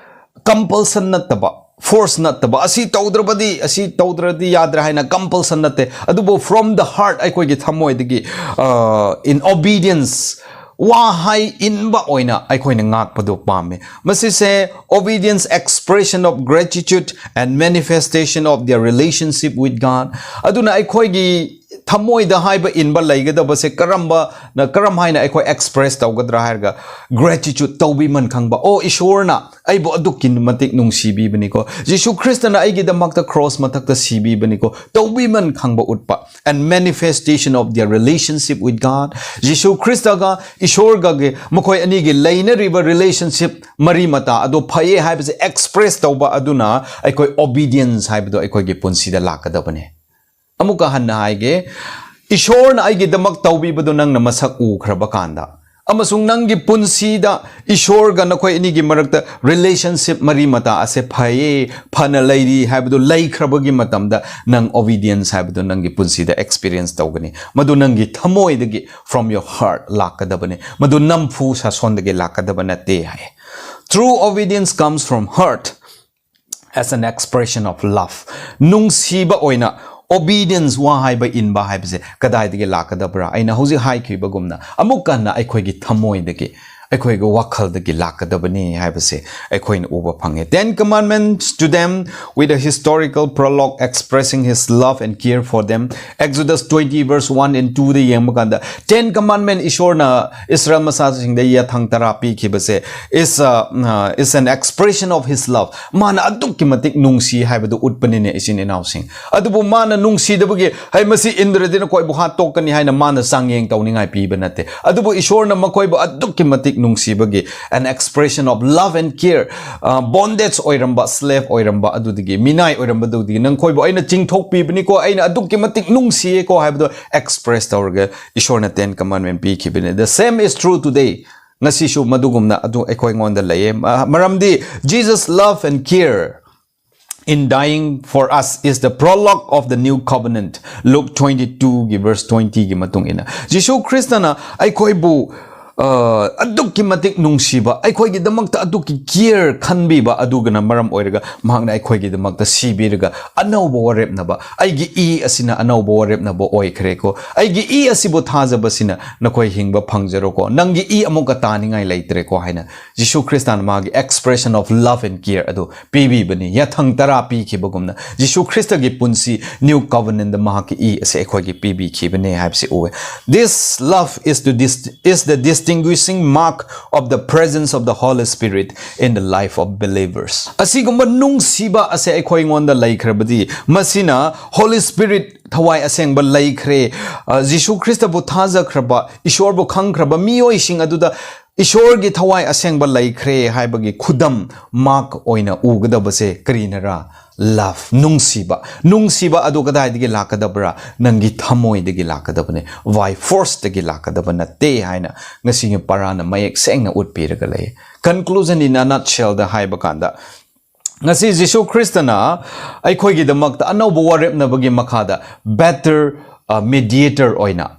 compulsion ꯅꯠꯇꯕ, force ꯅꯠꯇꯕ, ꯑꯁꯤ ꯇꯧꯗ꯭ꯔꯕꯗꯤ, ꯑꯁꯤ ꯇꯧꯗ꯭ꯔꯗꯤ ꯌꯥꯗ꯭ꯔꯦ ꯍꯥꯏꯅ compulsion ꯅꯠꯇꯦ, ꯑꯗꯨꯕꯨ from the heart, ꯑꯩꯈꯣꯏꯒꯤ ꯊꯃꯣꯏꯗꯒꯤ, ꯑ, in obedience, ꯋꯥꯍꯩ ꯏꯟꯕ ꯑꯣꯏꯅ ꯑꯩꯈꯣꯏꯅ ꯉꯥꯛꯄꯗꯨ ꯄꯥꯝꯃꯤ꯫ ꯃꯁꯤꯁꯦ obedience, expression of gratitude and manifestation of their relationship with God꯫ ꯑꯗꯨꯅ ꯑꯩꯈꯣꯏꯒꯤ ꯊꯃꯣꯏꯗ ꯍꯥꯏꯕ ꯏꯟꯕ ꯂꯩꯒꯗꯕꯁꯦ ꯀꯔꯝꯕꯅ, ꯀꯔꯝ ꯍꯥꯏꯅ ꯑꯩꯈꯣꯏ express ꯇꯧꯒꯗ꯭ꯔꯥ ꯍꯥꯏꯔꯒ, gratitude, ꯇꯧꯕꯤꯃꯟ ꯈꯪꯕ꯫ ꯑꯣ, ꯏꯁꯣꯔꯅ ꯑꯩꯕꯨ ꯑꯗꯨꯛꯀꯤ ꯃꯇꯤꯛ ꯅꯨꯡꯁꯤꯕꯤꯕꯅꯤꯀꯣ, ꯖꯤꯁꯨ ꯈ꯭ꯔꯤꯁꯇꯅ ꯑꯩꯒꯤꯗꯃꯛꯇ cross ꯃꯊꯛꯇ ꯁꯤꯕꯤꯕꯅꯤꯀꯣ, ꯇꯧꯕꯤꯃꯟ ꯈꯪꯕ ꯎꯠꯄ꯫ And manifestation of their relationship with God꯫ ꯖꯤꯁꯨ ꯈ꯭ꯔꯤꯁꯇꯒ ꯏꯁꯣꯔꯒꯒꯤ ꯃꯈꯣꯏ ꯑꯅꯤꯒꯤ ꯂꯩꯅꯔꯤꯕ relationship, ꯃꯔꯤ ꯃꯇꯥ ꯑꯗꯨ ꯐꯩꯌꯦ ꯍꯥꯏꯕꯁꯦ express ꯇꯧꯕ ꯑꯗꯨꯅ ꯑꯩꯈꯣꯏ obedience ꯍꯥꯏꯕꯗꯣ ꯑꯩꯈꯣꯏꯒꯤ ꯄꯨꯟꯁꯤꯗ ꯂꯥꯛꯀꯗꯕꯅꯦ꯫ ꯑꯃꯨꯛꯀ ꯍꯟꯅ ꯍꯥꯏꯒꯦ, ꯏꯁꯣꯔꯅ ꯑꯩꯒꯤꯗꯃꯛ ꯇꯧꯕꯤꯕꯗꯨ ꯅꯪꯅ ꯃꯁꯛ ꯎꯈ꯭ꯔꯕ ꯀꯥꯟꯗ, ꯑꯃꯁꯨꯡ ꯅꯪꯒꯤ ꯄꯨꯟꯁꯤꯗ ꯏꯁꯣꯔꯒ ꯅꯈꯣꯏ ꯑꯅꯤꯒꯤ ꯃꯔꯛꯇ relationship, ꯃꯔꯤ ꯃꯇꯥ ꯑꯁꯦ ꯐꯩꯌꯦ, ꯐꯅ ꯂꯩꯔꯤ ꯍꯥꯏꯕꯗꯨ ꯂꯩꯈ꯭ꯔꯕꯒꯤ ꯃꯇꯝꯗ, ꯅꯪ obedience ꯍꯥꯏꯕꯗꯨ ꯅꯪꯒꯤ ꯄꯨꯟꯁꯤꯗ experience ꯇꯧꯒꯅꯤ꯫ ꯃꯗꯨ ꯅꯪꯒꯤ ꯊꯃꯣꯏꯗꯒꯤ, from your heart, ꯂꯥꯛꯀꯗꯕꯅꯤ꯫ ꯃꯗꯨ ꯅꯝꯐꯨ ꯁꯥꯁꯣꯟꯗꯒꯤ ꯂꯥꯛꯀꯗꯕ ꯅꯠꯇꯦ ꯍꯥꯏ꯫ True obedience comes from heart as an expression of love꯫ ꯅꯨꯡꯁꯤꯕ ꯑꯣꯏꯅ obedience, ꯋꯥ ꯍꯥꯏꯕ ꯏꯟꯕ ꯍꯥꯏꯕꯁꯦ ꯀꯗꯥꯏꯗꯒꯤ ꯂꯥꯛꯀꯗꯕ꯭ꯔꯥ? ꯑꯩꯅ ꯍꯧꯖꯤꯛ ꯍꯥꯏꯈꯤꯕꯒꯨꯝꯅ, ꯑꯃꯨꯛ ꯍꯟꯅ ꯑꯩꯈꯣꯏꯒꯤ ꯊꯃꯣꯏꯗꯒꯤ, ꯑꯩꯈꯣꯏꯒꯤ ꯋꯥꯈꯜꯗꯒꯤ ꯂꯥꯛꯀꯗꯕꯅꯤ ꯍꯥꯏꯕꯁꯦ ꯑꯩꯈꯣꯏꯅ ꯎꯕ ꯐꯪꯉꯦ꯫ Ten Commandments to them with a historical prologue expressing his love and care for them꯫ Exodus twenty verse one and two ꯗ ꯌꯦꯡꯕ ꯀꯥꯟꯗ, Ten Commandment ꯏꯁꯣꯔꯅ ꯏꯁꯔꯥꯌꯦꯜ ꯃꯆꯥꯁꯤꯡꯗ ꯌꯥꯊꯪ ꯇꯔꯥ ꯄꯤꯈꯤꯕꯁꯦ is, uh, uh, is an expression of his love꯫ ꯃꯥꯅ ꯑꯗꯨꯛꯀꯤ ꯃꯇꯤꯛ ꯅꯨꯡꯁꯤ ꯍꯥꯏꯕꯗꯨ ꯎꯠꯄꯅꯤꯅꯦ, ꯏꯆꯤꯟ ꯏꯅꯥꯎꯁꯤꯡ꯫ ꯑꯗꯨꯕꯨ ꯃꯥꯅ ꯅꯨꯡꯁꯤꯗꯕꯒꯤ, "ꯍꯩ, ꯃꯁꯤ ꯏꯟꯗ꯭ꯔꯗꯤ ꯅꯈꯣꯏꯕꯨ ꯍꯥꯠꯇꯣꯛꯀꯅꯤ" ꯍꯥꯏꯅ ꯃꯥꯅ ꯆꯥꯡꯌꯦꯡ ꯇꯧꯅꯤꯡꯉꯥꯏ ꯄꯤꯕ ꯅꯠꯇꯦ꯫ ꯑꯗꯨꯕꯨ ꯏꯁꯣꯔꯅ ꯃꯈꯣꯏꯕꯨ ꯑꯗꯨꯛꯀꯤ ꯃꯇꯤꯛ ꯅꯨꯡꯁꯤꯕꯒꯤ, an expression of love and care, ꯑ, bondage ꯑꯣꯏꯔꯝꯕ, slave ꯑꯣꯏꯔꯝꯕ, ꯑꯗꯨꯗꯒꯤ ꯃꯤꯅꯥꯏ ꯑꯣꯏꯔꯝꯕꯗꯨꯗꯒꯤ ꯅꯈꯣꯏꯕꯨ ꯑꯩꯅ ꯆꯤꯡꯊꯣꯛꯄꯤꯕꯅꯤꯀꯣ, ꯑꯩꯅ ꯑꯗꯨꯛꯀꯤ ꯃꯇꯤꯛ ꯅꯨꯡꯁꯤꯌꯦꯀꯣ ꯍꯥꯏꯕꯗꯣ express ꯇꯧꯔꯒ ꯏꯁꯣꯔꯅ Ten Commandment ꯄꯤꯈꯤꯕꯅꯤ꯫ The same is true today꯫ ꯉꯁꯤꯁꯨ ꯃꯗꯨꯒꯨꯝꯅ ꯑꯗꯨ ꯑꯩꯈꯣꯏꯉꯣꯟꯗ ꯂꯩꯌꯦ꯫ ꯃ-, ꯃꯔꯝꯗꯤ Jesus love and care in dying for us is the prologue of the new covenant. Luke twenty-two ꯒꯤ verse twenty ꯒꯤ ꯃꯇꯨꯡ ꯏꯟꯅ, ꯖꯤꯁꯨ ꯈ꯭ꯔꯤꯁꯇꯅ ꯑꯩꯈꯣꯏꯕꯨ, ꯑ, ꯑꯗꯨꯛꯀꯤ ꯃꯇꯤꯛ ꯅꯨꯡꯁꯤꯕ, ꯑꯩꯈꯣꯏꯒꯤꯗꯃꯛꯇ ꯑꯗꯨꯛꯀꯤ care ꯈꯟꯕꯤꯕ ꯑꯗꯨꯒꯅ ꯃꯔꯝ ꯑꯣꯏꯔꯒ ꯃꯍꯥꯛꯅ ꯑꯩꯈꯣꯏꯒꯤꯗꯃꯛꯇ ꯁꯤꯕꯤꯔꯒ ꯑꯅꯧꯕ ꯋꯥꯔꯦꯞꯅꯕ, "ꯑꯩꯒꯤ ꯏ ꯑꯁꯤꯅ ꯑꯅꯧꯕ ꯋꯥꯔꯦꯞꯅꯕ ꯑꯣꯏꯈ꯭ꯔꯦꯀꯣ, ꯑꯩꯒꯤ ꯏ ꯑꯁꯤꯕꯨ ꯊꯥꯖꯕꯁꯤꯅ ꯅꯈꯣꯏ ꯍꯤꯡꯕ ꯐꯪꯖꯔꯣꯀꯣ, ꯅꯪꯒꯤ ꯏ ꯑꯃꯨꯛꯀ ꯇꯥꯅꯤꯡꯉꯥꯏ ꯂꯩꯇ꯭ꯔꯦꯀꯣ" ꯍꯥꯏꯅ ꯖꯤꯁꯨ ꯈ꯭ꯔꯤꯁꯇꯅ ꯃꯥꯒꯤ expression of love and care ꯑꯗꯨ ꯄꯤꯕꯤꯕꯅꯤ꯫ ꯌꯥꯊꯪ ꯇꯔꯥ ꯄꯤꯈꯤꯕꯒꯨꯝꯅ ꯖꯤꯁꯨ ꯈ꯭ꯔꯤꯁꯇꯒꯤ ꯄꯨꯟꯁꯤ, new covenant ꯗ ꯃꯍꯥꯛꯀꯤ ꯏ ꯑꯁꯦ ꯑꯩꯈꯣꯏꯒꯤ ꯄꯤꯕꯤꯈꯤꯕꯅꯦ ꯍꯥꯏꯕꯁꯤ ꯎꯋꯦ꯫ This love is to dis-, is the distinguishing mark of the presence of the Holy Spirit in the life of believers. ꯑꯁꯤꯒꯨꯝꯕ ꯅꯨꯡꯁꯤꯕ ꯑꯁꯦ ꯑꯩꯈꯣꯏꯉꯣꯟꯗ ꯂꯩꯈ꯭ꯔꯕꯗꯤ, ꯃꯁꯤꯅ Holy Spirit, ꯊꯋꯥꯏ ꯑꯁꯦꯡꯕ ꯂꯩꯈ꯭ꯔꯦ, ꯑ, ꯖꯤꯁꯨ ꯈ꯭ꯔꯤꯁꯇꯕꯨ ꯊꯥꯖꯈ꯭ꯔꯕ, ꯏꯁꯣꯔꯕꯨ ꯈꯪꯈ꯭ꯔꯕ ꯃꯤꯑꯣꯏꯁꯤꯡ ꯑꯗꯨꯗ ꯏꯁꯣꯔꯒꯤ ꯊꯋꯥꯏ ꯑꯁꯦꯡꯕ ꯂꯩꯈ꯭ꯔꯦ ꯍꯥꯏꯕꯒꯤ ꯈꯨꯗꯝ, mark ꯑꯣꯏꯅ ꯎꯒꯗꯕꯁꯦ ꯀꯔꯤꯅꯔꯥ? Love, ꯅꯨꯡꯁꯤꯕ꯫ ꯅꯨꯡꯁꯤꯕ ꯑꯗꯨ ꯀꯗꯥꯏꯗꯒꯤ ꯂꯥꯛꯀꯗꯕ꯭ꯔꯥ? ꯅꯪꯒꯤ ꯊꯃꯣꯏꯗꯒꯤ ꯂꯥꯛꯀꯗꯕꯅꯦ, by force ꯇꯒꯤ ꯂꯥꯛꯀꯗꯕ ꯅꯠꯇꯦ ꯍꯥꯏꯅ ꯉꯁꯤꯒꯤ ꯄꯔꯥꯅ ꯃꯌꯦꯛ ꯁꯦꯡꯅ ꯎꯠꯄꯤꯔꯒ ꯂꯩ꯫ Conclusion in a nutshell ꯗ ꯍꯥꯏꯕ ꯀꯥꯟꯗ, ꯉꯁꯤ ꯖꯤꯁꯨ ꯈ꯭ꯔꯤꯁꯇꯅ ꯑꯩꯈꯣꯏꯒꯤꯗꯃꯛꯇ ꯑꯅꯧꯕ ꯋꯥꯔꯦꯞꯅꯕꯒꯤ ꯃꯈꯥꯗ better, ꯑ, mediator ꯑꯣꯏꯅ,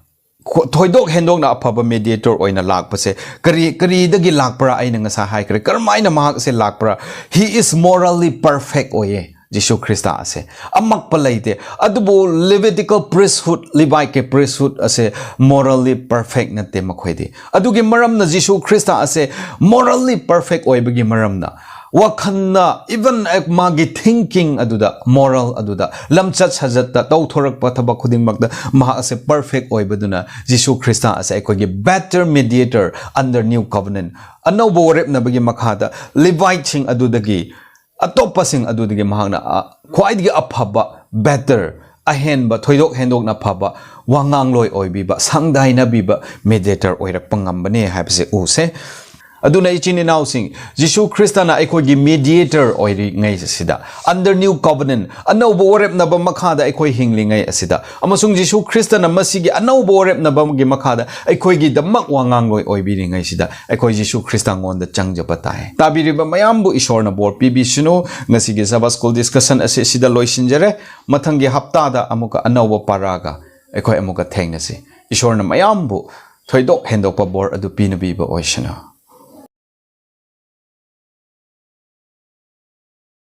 ꯈꯣ-, ꯊꯣꯏꯗꯣꯛ ꯍꯦꯟꯗꯣꯛꯅ ꯑꯐꯕ mediator ꯑꯣꯏꯅ ꯂꯥꯛꯄꯁꯦ ꯀꯔꯤ, ꯀꯔꯤꯗꯒꯤ ꯂꯥꯛꯄ꯭ꯔꯥ? ꯑꯩꯅ ꯉꯁꯥꯏ ꯍꯥꯏꯈ꯭ꯔꯦ꯫ ꯀꯔꯝꯍꯥꯏꯅ ꯃꯍꯥꯛꯁꯦ ꯂꯥꯛꯄ꯭ꯔꯥ? He is morally perfect ꯑꯣꯏꯌꯦ ꯖꯤꯁꯨ ꯈ꯭ꯔꯤꯁꯇ ꯑꯁꯦ꯫ ꯑꯃꯛꯄ ꯂꯩꯇꯦ꯫ ꯑꯗꯨꯕꯨ Levitical priesthood, ꯂꯤꯚꯥꯏꯒꯤ priesthood ꯑꯁꯦ morally perfect ꯅꯠꯇꯦ ꯃꯈꯣꯏꯗꯤ꯫ ꯑꯗꯨꯒꯤ ꯃꯔꯝꯅ ꯖꯤꯁꯨ ꯈ꯭ꯔꯤꯁꯇ ꯑꯁꯦ morally perfect ꯑꯣꯏꯕꯒꯤ ꯃꯔꯝꯅ, ꯋꯥꯈꯜꯅ, even ꯃꯥꯒꯤ thinking ꯑꯗꯨꯗ, moral ꯑꯗꯨꯗ, ꯂꯝꯆꯠ ꯁꯥꯖꯠꯇ, ꯇꯧꯊꯣꯔꯛꯄ ꯊꯕꯛ ꯈꯨꯗꯤꯡꯃꯛꯇ ꯃꯍꯥꯛ ꯑꯁꯦ perfect ꯑꯣꯏꯕꯗꯨꯅ ꯖꯤꯁꯨ ꯈ꯭ꯔꯤꯁꯇ ꯑꯁꯦ ꯑꯩꯈꯣꯏꯒꯤ better mediator under new covenant, ꯑꯅꯧꯕ ꯋꯥꯔꯦꯞꯅꯕꯒꯤ ꯃꯈꯥꯗ ꯂꯤꯚꯥꯏꯠꯁꯤꯡ ꯑꯗꯨꯗꯒꯤ, ꯑꯇꯣꯞꯄꯁꯤꯡ ꯑꯗꯨꯗꯒꯤ ꯃꯍꯥꯛꯅ, ꯑ, ꯈ꯭ꯋꯥꯏꯗꯒꯤ ꯑꯐꯕ, better, ꯑꯍꯦꯟꯕ, ꯊꯣꯏꯗꯣꯛ ꯍꯦꯟꯗꯣꯛꯅ ꯐꯕ, ꯋꯥꯉꯥꯡꯂꯣꯏ ꯑꯣꯏꯕꯤꯕ, ꯁꯪꯗꯥꯏꯅꯕꯤꯕ mediator ꯑꯣꯏꯔꯛꯄ ꯉꯝꯕꯅꯦ ꯍꯥꯏꯕꯁꯦ ꯎꯁꯦ꯫ ꯑꯗꯨꯅ ꯏꯆꯤꯟ ꯏꯅꯥꯎꯁꯤꯡ, ꯖꯤꯁꯨ ꯈ꯭ꯔꯤꯁꯇꯅ ꯑꯩꯈꯣꯏꯒꯤ mediator ꯑꯣꯏꯔꯤꯉꯩ ꯑꯁꯤꯗ, under new covenant, ꯑꯅꯧꯕ ꯋꯥꯔꯦꯞꯅꯕ ꯃꯈꯥꯗ ꯑꯩꯈꯣꯏ ꯍꯤꯡꯂꯤꯉꯩ ꯑꯁꯤꯗ, ꯑꯃꯁꯨꯡ ꯖꯤꯁꯨ ꯈ꯭ꯔꯤꯁꯇꯅ ꯃꯁꯤꯒꯤ ꯑꯅꯧꯕ ꯋꯥꯔꯦꯞꯅꯕꯒꯤ ꯃꯈꯥꯗ ꯑꯩꯈꯣꯏꯒꯤꯗꯃꯛ ꯋꯥꯉꯥꯡꯂꯣꯏ ꯑꯣꯏꯕꯤꯔꯤꯉꯩꯁꯤꯗ, ꯑꯩꯈꯣꯏ ꯖꯤꯁꯨ ꯈ꯭ꯔꯤꯁꯇꯉꯣꯟꯗ ꯆꯪꯖꯕ ꯇꯥꯏ꯫ ꯇꯥꯕꯤꯔꯤꯕ ꯃꯌꯥꯝꯕꯨ ꯏꯁꯣꯔꯅ ꯕꯣꯔ ꯄꯤꯕꯤꯁꯅꯨ꯫ ꯉꯁꯤꯒꯤ Sabbath School discussion ꯑꯁꯤ ꯁꯤꯗ ꯂꯣꯏꯁꯤꯟꯖꯔꯦ꯫ ꯃꯊꯪꯒꯤ ꯍꯞꯇꯥꯗ ꯑꯃꯨꯛꯀ ꯑꯅꯧꯕ ꯄꯥꯔꯥꯒ ꯑꯩꯈꯣꯏ ꯑꯃꯨꯛꯀ ꯊꯦꯡꯅꯁꯤ꯫ ꯏꯁꯣꯔꯅ ꯃꯌꯥꯝꯕꯨ ꯊꯣꯏꯗꯣꯛ ꯍꯦꯟꯗꯣꯛꯄ ꯕꯣꯔ ꯑꯗꯨ ꯄꯤꯅꯕꯤꯕ ꯑꯣꯏꯁꯅꯨ꯫